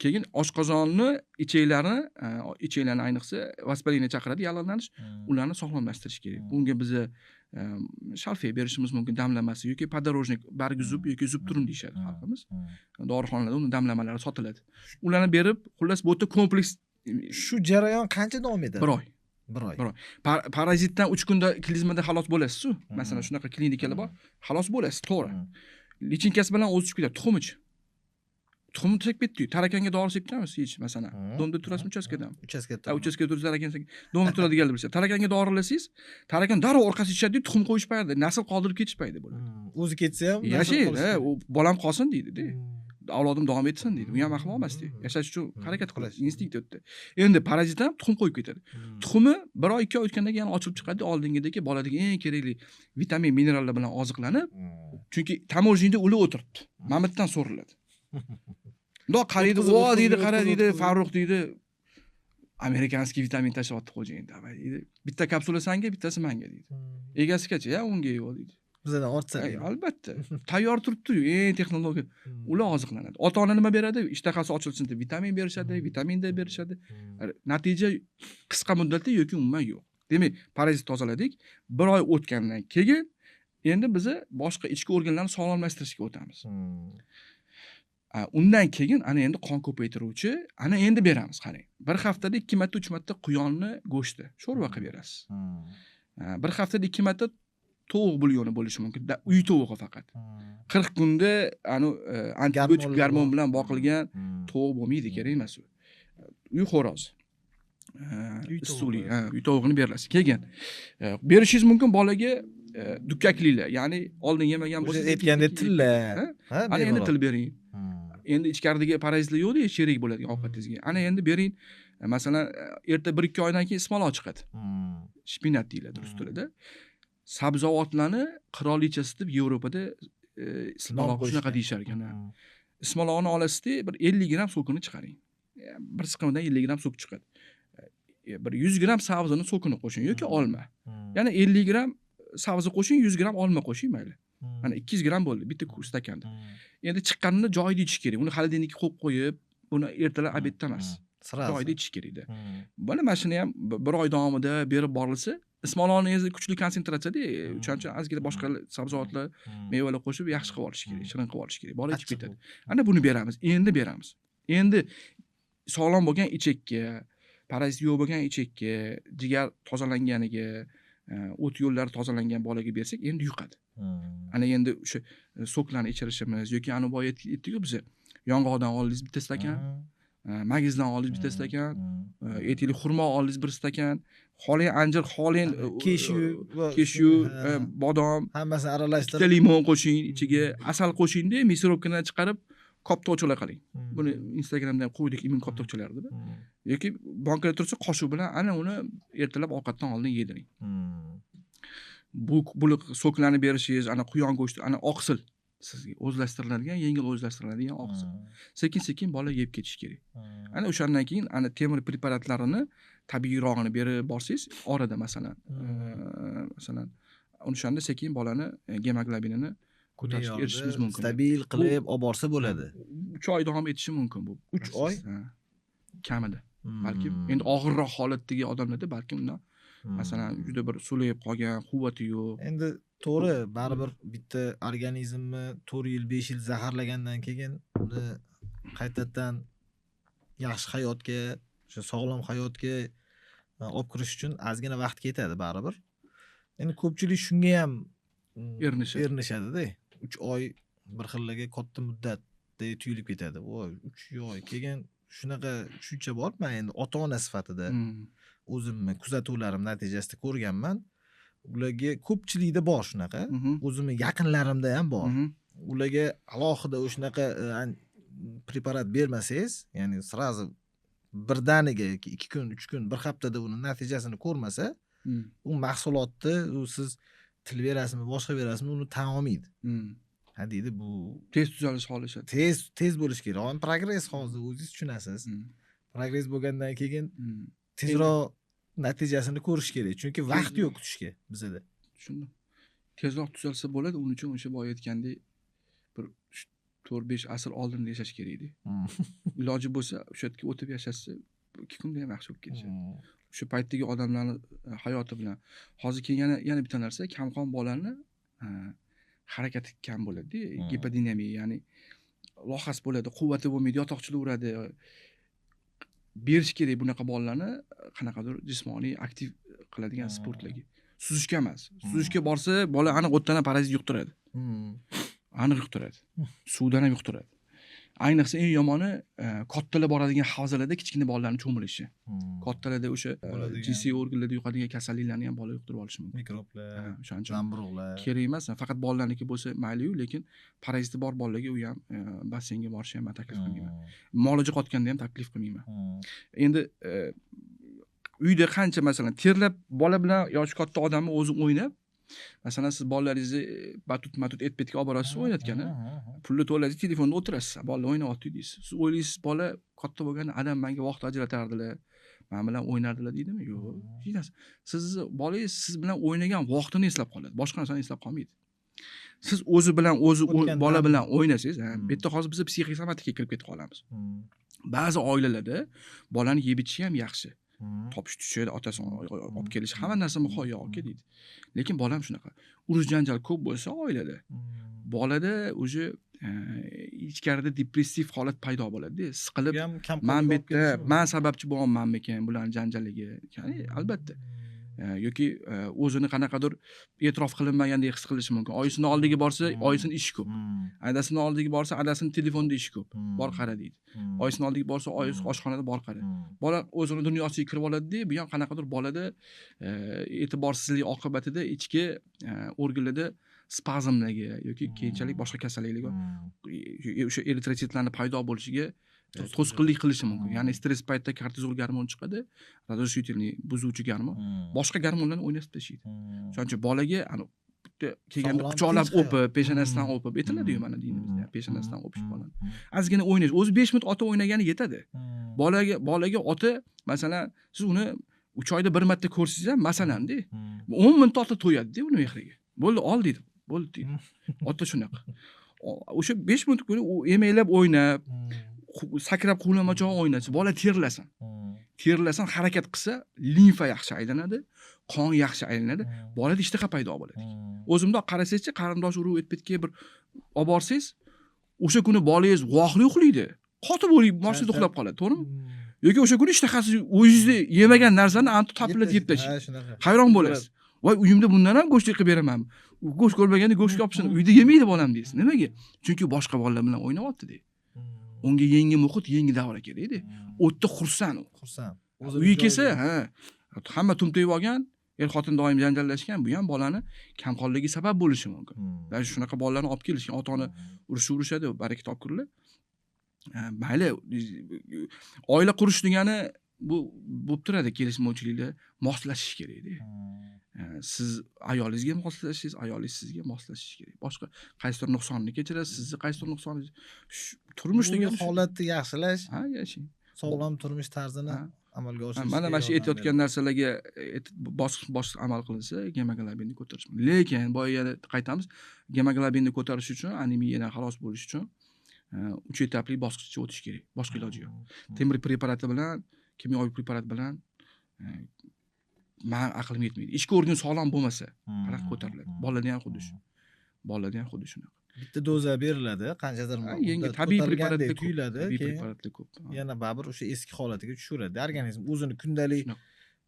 S1: Keyin oshqozonni ichaklarini ayniqsa воспаление chaqiradi, yallig'lanish, ularni sog'lomlashtirish kerak. Bunga biza shalfey berishimiz mumkin, damlamasi yoki подорожник bargi zub yoki zubturun deyishadi xalqimiz. Dorixonalarda uni damlamalari sotiladi. Ularni berib, xullas bu yerda kompleks.
S2: Shu jarayon qancha davom etadi?
S1: 1 oy.
S2: 1 oy.
S1: 1 oy. Parazitdan 3 kunda klizmada xalos bo'lasiz-ku. Masalan, shunaqa klinikalar bor. Xalos bo'lasiz, to'g'ri. Lichinkasi bilan o'zi tushib ketadi, tuxumichi. Tuxumni tashlab ketdi-yu. Tarakanga dori sepganmiz hech, masalan. Domda turasizmi, uchastkadami?
S2: Uchastkada.
S1: Ha, uchastkada tursa tarakan, domda turadiganlar bilsa. Tarakanga dorilasangiz, tarakan darrov orqasi tushadi-yu, tuxum qo'yishmaydi, nasl qoldirib ketishmaydi bo'ladi.
S2: O'zi ketsa ham
S1: yashaydi, u bolam qolsin deydi-da. Avlodim davom etsin deydi. U ham ahmoq emas deydi. Yashash uchun harakat qiladi, instinkt o'tdi. Endi parazit ham tuxum qo'yib ketadi. Tuxumi 1 oy, 2 oy o'tgandan keyin yana ochilib chiqadi, oldingidagi boladagi eng kerakli vitamin, minerallar bilan oziqlanib, chunki таможня da ular o'tiribdi. Mamitdan so'riladi. Bundoq qaraydi, o deydi, qara deydi, Farruh deydi. Американский vitamin tashlayapti xo'jayin, давай deydi. Bitta kapsula sanga, bittasi menga deydi. Egasigacha, ya unga yo'q deydi.
S2: Bizdan ortsa.
S1: Albatta. Tayyor turibdi-yu, eng texnologiya. Ular oziqlanadi. Ota-ona nima beradi? Ishtahasi ochilsin deb vitamin berishadi, vitamin D berishadi. Natija qisqa muddatda yoki umuman yo'q. Demak, parazit tozaladik. 1 oy o'tgandan keyin endi biz boshqa ichki organlarni sog'lomlashtirishga o'tamiz. Undan keyin ana endi qon ko'paytiruvchi, ana endi beramiz, qarang. 1 haftada 2 marta, 3 marta quyonni go'shti sho'rva qilib berasiz. 1 haftada 2 marta tovuq bulyoni bo'lishi mumkin. Uy tovug'i faqat. 40 kunda anu antibiotik gormon bilan boqilgan tovuq bo'lmaydi, kerak emas u. Uy xo'rozi. Issiqlik, uy tovug'ini berilasiz. Keyin berishingiz mumkin bolaga dukkaklilar, ya'ni oldin yemagan bo'lsa,
S2: aytgandek tilla.
S1: Ana endi til bering. Endi ichkaridagi parazitlar yo'q-da, sherik bo'ladigan ovqatingizga. Ana endi bering. Masalan, erta 1-2 oydan keyin ismaloq chiqadi. Shpinat deyiladi rus tilida. Sabzavotlarni qirolichasi deb Yevropada ismaloq shunaqa deyishar ekan. Ismaloqni olasizda, bir 50 gram sokini chiqaring. Bir siqimidan 50 gram sok chiqadi. Bir 100 gram sabzini sokini qo'shing yoki olma. Yana 50 gram sabzi qo'shing, 100 gram olma qo'shing mayli. Mana 200 gram bo'ldi bitta stakanda. Endi chiqqanini joyida ichish kerak. Uni xolodilnikka qo'yib qo'yib, buni ertalab obedda emas. Joyida ichish kerakda. Mana shuni ham bir oy davomida berib borilsa, Ismaloqni o'zi kuchli konsentratsiyada, o'shaning uchun ozgina boshqa sabzavotlar, mevalar qo'shib yaxshi qilib olish kerak, shirin qilib olish kerak. Bola ichib ketadi. Ana buni beramiz, endi beramiz. Endi sog'lom bo'lgan ichakka, parazit yo'q bo'lgan ichakka, jigar tozalanganiga, o't yo'llari tozalangan bolaga bersak, endi yuqadi. Ana endi o'sha soklarni ichirishimiz yoki ana boya aytdik-ku biza, yong'oqdan oldingiz bitta stakan, magizdan oldingiz bitta stakan, aytaylik xurmo oldingiz bir stakan, xoling anjir, xoling
S2: keshu,
S1: bodom,
S2: hammasini aralashtirib,
S1: bitta limon qo'shing ichiga, asal qo'shingda, мясорубкаdan chiqarib koptokchalar qiling. Buni Instagramda ham qo'ydik, immun koptokchalar deb. Yoki bankada tursa qoshiq bilan ana uni ertalab ovqatdan oldin yediring. Bu soklarni berishingiz, ana quyon go'shti, ana oqsil sizga o'zlashtiriladigan, yengil o'zlashtiriladigan oqsil. Sekin-sekin bola yeb ketishi kerak. Ana o'shandan keyin ana temir preparatlarini tabiiyrog'ini berib borsangiz, orada masalan, masalan, o'shanda sekin bolani gemoglobinini ko'tarishga erishishimiz mumkin.
S2: Stabil qilib olib borsa bo'ladi.
S1: 3 oy davom etishi mumkin bu.
S2: 3 oy?
S1: Kamida. Balkim endi og'irroq holatdagi odamlarda balkim undan masalan juda bir sulayib qolgan, quvvati yo'q.
S2: Endi to'g'ri, baribir bitta organizmni 4 yil, 5 yil zaharlagandan keyin uni qaytadan yaxshi hayotga, o'sha sog'lom hayotga olib kirish uchun ozgina vaqt ketadi baribir. Endi ko'pchilik shunga ham erinishadi-da. 3 oy bir xillarga katta muddatdek tuyulib ketadi. Voy, 3 oy keyin shunaqa tushuncha bor. Men endi ota-ona sifatida o'zimni kuzatuvlarim natijasida ko'rganman. Ularga ko'pchilikda bor shunaqa. O'zimni yaqinlarimda ham bor. Ularga alohida o'shanaqa preparat bermasangiz, ya'ni sразу birdaniga yoki 2 kun, 3 kun, 1 haftada uni natijasini ko'rmasa, u mahsulotni u siz til berasizmi, boshqa berasizmi, uni tan olmaydi. Ha deydi, bu
S1: tez tuzalish xohlashadi.
S2: Tez tez bo'lish kerak. Hozir progress, hozir o'zingiz tushunasiz. Progress bo'lgandan keyin tezroq natijasini ko'rish kerak. Chunki vaqt yo'q kutishga bizada.
S1: Tushundim. Tezroq tuzalsa bo'ladi, uning uchun o'sha boya aytgandek bir 4-5 asr oldin yashash kerak edi. Iloji bo'lsa o'sha yerga o'tib yashashsa 2 kunda ham yaxshi bo'lib ketishadi. O'sha paytdagi odamlarni hayoti bilan. Hozir keyin yana bitta narsa, kamqon bolani harakati kam bo'ladi-da, gipodinamiya, ya'ni lohas bo'ladi, quvvati bo'lmaydi, yotoqchilaveradi. Berish kerak bunaqa bolalarni qanaqadir jismoniy aktiv qiladigan sportlarga. Suzishga emas. Suzishga borsa, bola aniq o'tdan ham parazit yuqtiradi. Aniq yuqtiradi. Suvdan ham yuqtiradi. Ayniqsa eng yomoni kattalar boradigan havzalarda kichkina bolalarni cho'milishi. Kattalarda o'sha jinsiy organlarda yuqadigan kasalliklarni ham bola yuqtirib olishi mumkin.
S2: Mikroblar, zamburug'lar.
S1: Kerak emas, faqat bolalarniki bo'lsa mayli-yu, lekin paraziti bor bolalarga u ham basseynga borishni ham men taklif qilmayman. Muolaja qotganda ham taklif qilmayman. Endi uyda qancha masalan terlab bola bilan yoshi katta odamni o'zi o'ynab, masalan siz bolalaringizni batut-matut et-petga olib borasiz o'ynatgani, pulni to'laysiz, telefonda o'tirasiz, bola o'ynayapti deysiz. Siz o'ylaysiz, bola katta bo'lganda adam menga vaqt ajratardilar, men bilan o'ynardilar deydimi? Yo'q. Hech narsa. Sizni bolangiz siz bilan o'ynagan vaqtini eslab qoladi, boshqa narsani eslab qolmaydi. Siz o'zi bilan o'zi bola bilan o'ynasangiz, bu yerda hozir biz psixik somatikaga kirib ketib qolamiz. Ba'zi oilalarda bolani yeb ichishi ham yaxshi. Topish tushadi, otasi olib kelishi, hamma narsa muhayyo aka deydi. Lekin bolam shunaqa. Urush janjal ko'p bo'lsa oilada, bolada o'sha ichkarida depressiv holat paydo bo'ladi-da. Siqilib, men bu yerda men sababchi bo'lyapmanmikan bularning janjaliga? Ya'ni albatta. Yoki o'zini qanaqadir e'tirof qilinmagandek his qilishi mumkin. Oyisini oldiga borsa, oyisini ishi ko'p. Adasini oldiga borsa, adasini telefonda ishi ko'p. Bor qara deydi. Oyisini oldiga borsa, oyisi oshxonada bor qara. Bola o'zini dunyosiga kirib oladi-da, bu ham qanaqadir bolada e'tiborsizlik oqibatida ichki organlarda spazmlarga yoki keyinchalik boshqa kasalliklarga, o'sha eritrositlarni paydo bo'lishiga to'sqinlik qilishi mumkin. Ya'ni stress paytida kortizol gormoni chiqadi, разрушительный buzuvchi gormon, boshqa gormonlarni o'ynatib tashlaydi. Shuning uchun bolaga ana bitta kelganda quchoqlab o'pib, peshonasidan o'pib aytiladi-yu mana dinimizda, peshonasidan o'pish bolani. Ozgina o'ynash, o'zi 5 minut ota o'ynagani yetadi. Bolaga ota, masalan, siz uni 3 oyda bir marta ko'rsangiz ham, masalan-da, 10 minut ota to'yadi-da uni mehriga. Bo'ldi, ol deydi. Bo'ldi deydi. Ota shunaqa. O'sha 5 minut kuni u emaklab o'ynab, sakrab quvlamachoq o'ynasa, bola terlasin. Terlasin, harakat qilsa, limfa yaxshi aylanadi, Qon yaxshi aylanadi, bolada ishtaha paydo bo'ladi. O'zimda qarasangizchi, qarindosh urug' etbetga bir olib borsangiz, o'sha kuni bolangiz vohli uxlaydi, qotib o'lib mashinada uxlab qoladi, to'g'rimi? Yoki o'sha kuni ishtahasi o'zingizni yemagan narsani antu topilib yeb tashlaydi.
S2: Ha, shunaqa.
S1: Hayron bo'lasiz. Voy, uyimda bundan ham go'sht qilib beraman, go'sht ko'rmaganda go'sht yopishsin, uyda yemaydi bolam deysiz. Nimaga? Chunki boshqa bolalar bilan o'ynayapti deydi. Unga yangi muhit, yangi davra kerakda. U yerda xursand u.
S2: Xursand.
S1: Uyga kelsa, ha, hamma tumtayib olgan, er xotin doim janjallashgan, bu ham bolani kamqonligiga sabab bo'lishi mumkin. Даже shunaqa bolalarni olib kelishgan, ota ona urushib urishadi, baraka topkurlar. Mayli, oila qurish degani bu bo'lib turadi, kelishmovchiliklar, moslashish kerakda. Siz ayolingizga moslashingiz, ayolingiz sizga moslashishi kerak. Boshqa qaysidir nuqsonni kechirasiz, sizni qaysidir nuqsoningiz. Turmush degani shu.
S2: Holatni yaxshilash,
S1: Ha, yashang.
S2: Sog'lom turmush tarzini amalga oshirish.
S1: Mana shu aytayotgan narsalarga bosqich bosqich amal qilinsa, gemoglobinni ko'tarish mumkin. Lekin boya yana qaytamiz, gemoglobinni ko'tarish uchun, anemiyadan xalos bo'lish uchun 3 etapli bosqichga o'tish kerak. Boshqa iloji yo'q. Temir preparati bilan, kimyoviy preparat bilan man aqlim yetmaydi. Ichki organ sog'lom bo'lmasa, qanaqa ko'tariladi? Bolalarda ham xuddi shu. Bolalarda ham xuddi shunaqa.
S2: Bitta doza beriladi, qanchadir
S1: yangi
S2: muddat
S1: tabiiy
S2: ko'tarilgandek
S1: preparatlar ko'p.
S2: tuyuladi,
S1: Tabiiy
S2: keyin
S1: preparatlar ko'p.
S2: Yana baribir o'sha eski holatiga tushaveradi. Organizm o'zini kundalik
S1: Shunaqa.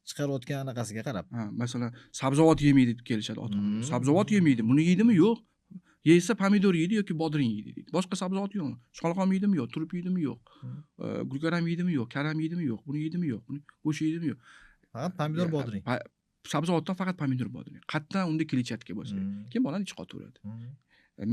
S2: chiqarayotgan anaqasiga qarab.
S1: Ha, masalan, sabzavot yemaydi deb kelishadi ota-ona. Sabzavot yemaydi. Buni yeydimi? Yo'q. Yesa pomidor yeydi yoki bodring yeydi deydi. Boshqa sabzavot yo'q. Sholg'om yeydimi? Yo'q. Turp yeydimi? Yo'q. Gulkaram yeydimi? Yo'q. Karam yeydimi? Yo'q. Buni yeydimi? Yo'q. Buni go'sht yeydimi? Yo'q.
S2: Faqat pomidor, bodring.
S1: Sabzavotdan faqat pomidor, bodring. Qayerdan unda kletchatka bo'lsa. Keyin bolani ichi qotaveradi.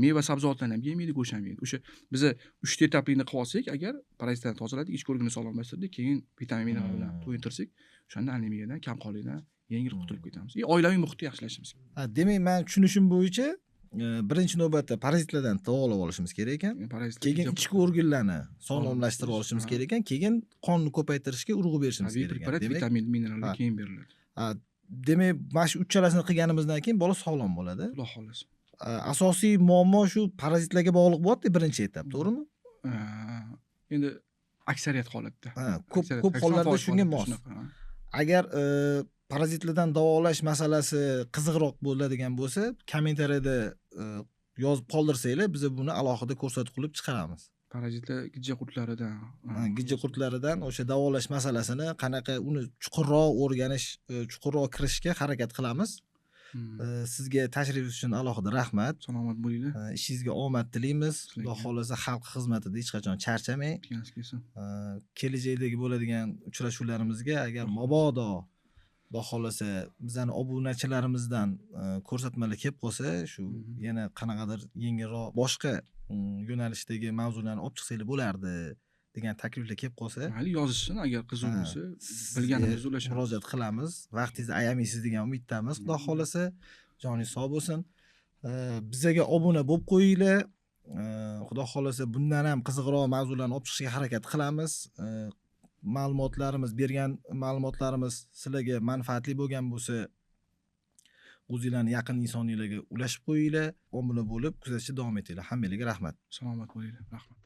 S1: Meva sabzavotlarni ham yemaydi, go'sht ham yemaydi. O'sha biza 3 etaplikni qilib olsak, agar parazitlarni tozaladik, ichki organni sog'lomlashtirdik, keyin vitamin mineral bilan to'yintirsak, o'shanda anemiyadan, kamqonlikdan yengil qutulib ketamiz. Oilaviy muhitni yaxshilashimiz kerak.
S2: Ha, demak, men tushunishim bo'yicha, birinchi navbatda parazitlardan davolab olishimiz kerak ekan.
S1: Parazitlar
S2: Keyin
S1: juda
S2: ichki organlarni sog'lomlashtirib olishimiz kerak ekan, keyin qonni ko'paytirishga urg'u berishimiz
S1: Tabiiy
S2: kerak ekan.
S1: preparat,
S2: Demak,
S1: vitamin, minerallar keyin beriladi.
S2: Ha, demak, mana shu uchalasini qilganimizdan keyin bola sog'lom bo'ladi.
S1: Xudo xohlasa.
S2: Asosiy muammo shu parazitlarga bog'liq bo'lyapti birinchi etap, to'g'rimi?
S1: Endi aksariyat holatda.
S2: Ha,
S1: Aksariyat,
S2: ko'p
S1: sakson
S2: hollarda
S1: foiz
S2: shunga
S1: holatda
S2: mos.
S1: shunaqa, ha.
S2: Agar parazitlardan davolash masalasi qiziqroq bo'ladigan bo'lsa, kommentariyada yozib qoldirsanglar, biz buni alohida ko'rsatuv qilib chiqaramiz.
S1: Parazitlar gijja qurtlaridan.
S2: Ha, gijja qurtlaridan o'sha davolash masalasini qanaqa uni chuqurroq o'rganish, chuqurroq kirishga harakat qilamiz. Sizga tashrif uchun alohida rahmat.
S1: Salomat bo'linglar.
S2: Ishingizga omad tilaymiz.
S1: Sizlarga.
S2: Xudo xohlasa xalq xizmatida hech qachon charchamang.
S1: Kutganingiz kelsin.
S2: Kelajakdagi bo'ladigan uchrashuvlarimizga agar mabodo Xudo xohlasa bizani obunachilarimizdan ko'rsatmalar kelib qolsa, shu yana qanaqadir yengilroq boshqa yo'nalishdagi mavzularni olib chiqsanglar bo'lardi degan takliflar kelib qolsa,
S1: Mayli, yozishsin, agar qiziq
S2: Ha,
S1: bo'lsa,
S2: sizga
S1: bilganimizni ulashamiz.
S2: murojaat qilamiz. Vaqtingizni ayamaysiz degan umiddamiz. Xudo xohlasa joningiz sog' bo'lsin. Bizaga obuna bo'lib qo'yinglar. Xudo xohlasa bundan ham qiziqroq mavzularni olib chiqishga harakat qilamiz. Bergan ma'lumotlarimiz sizlarga manfaatli bo'lgan bo'lsa, o'zinglarni yaqin insonlarga ulashib qo'yinglar, obuna bo'lib kuzatishda davom etinglar. Hammanglarga rahmat.
S1: Salomat bo'linglar. Rahmat.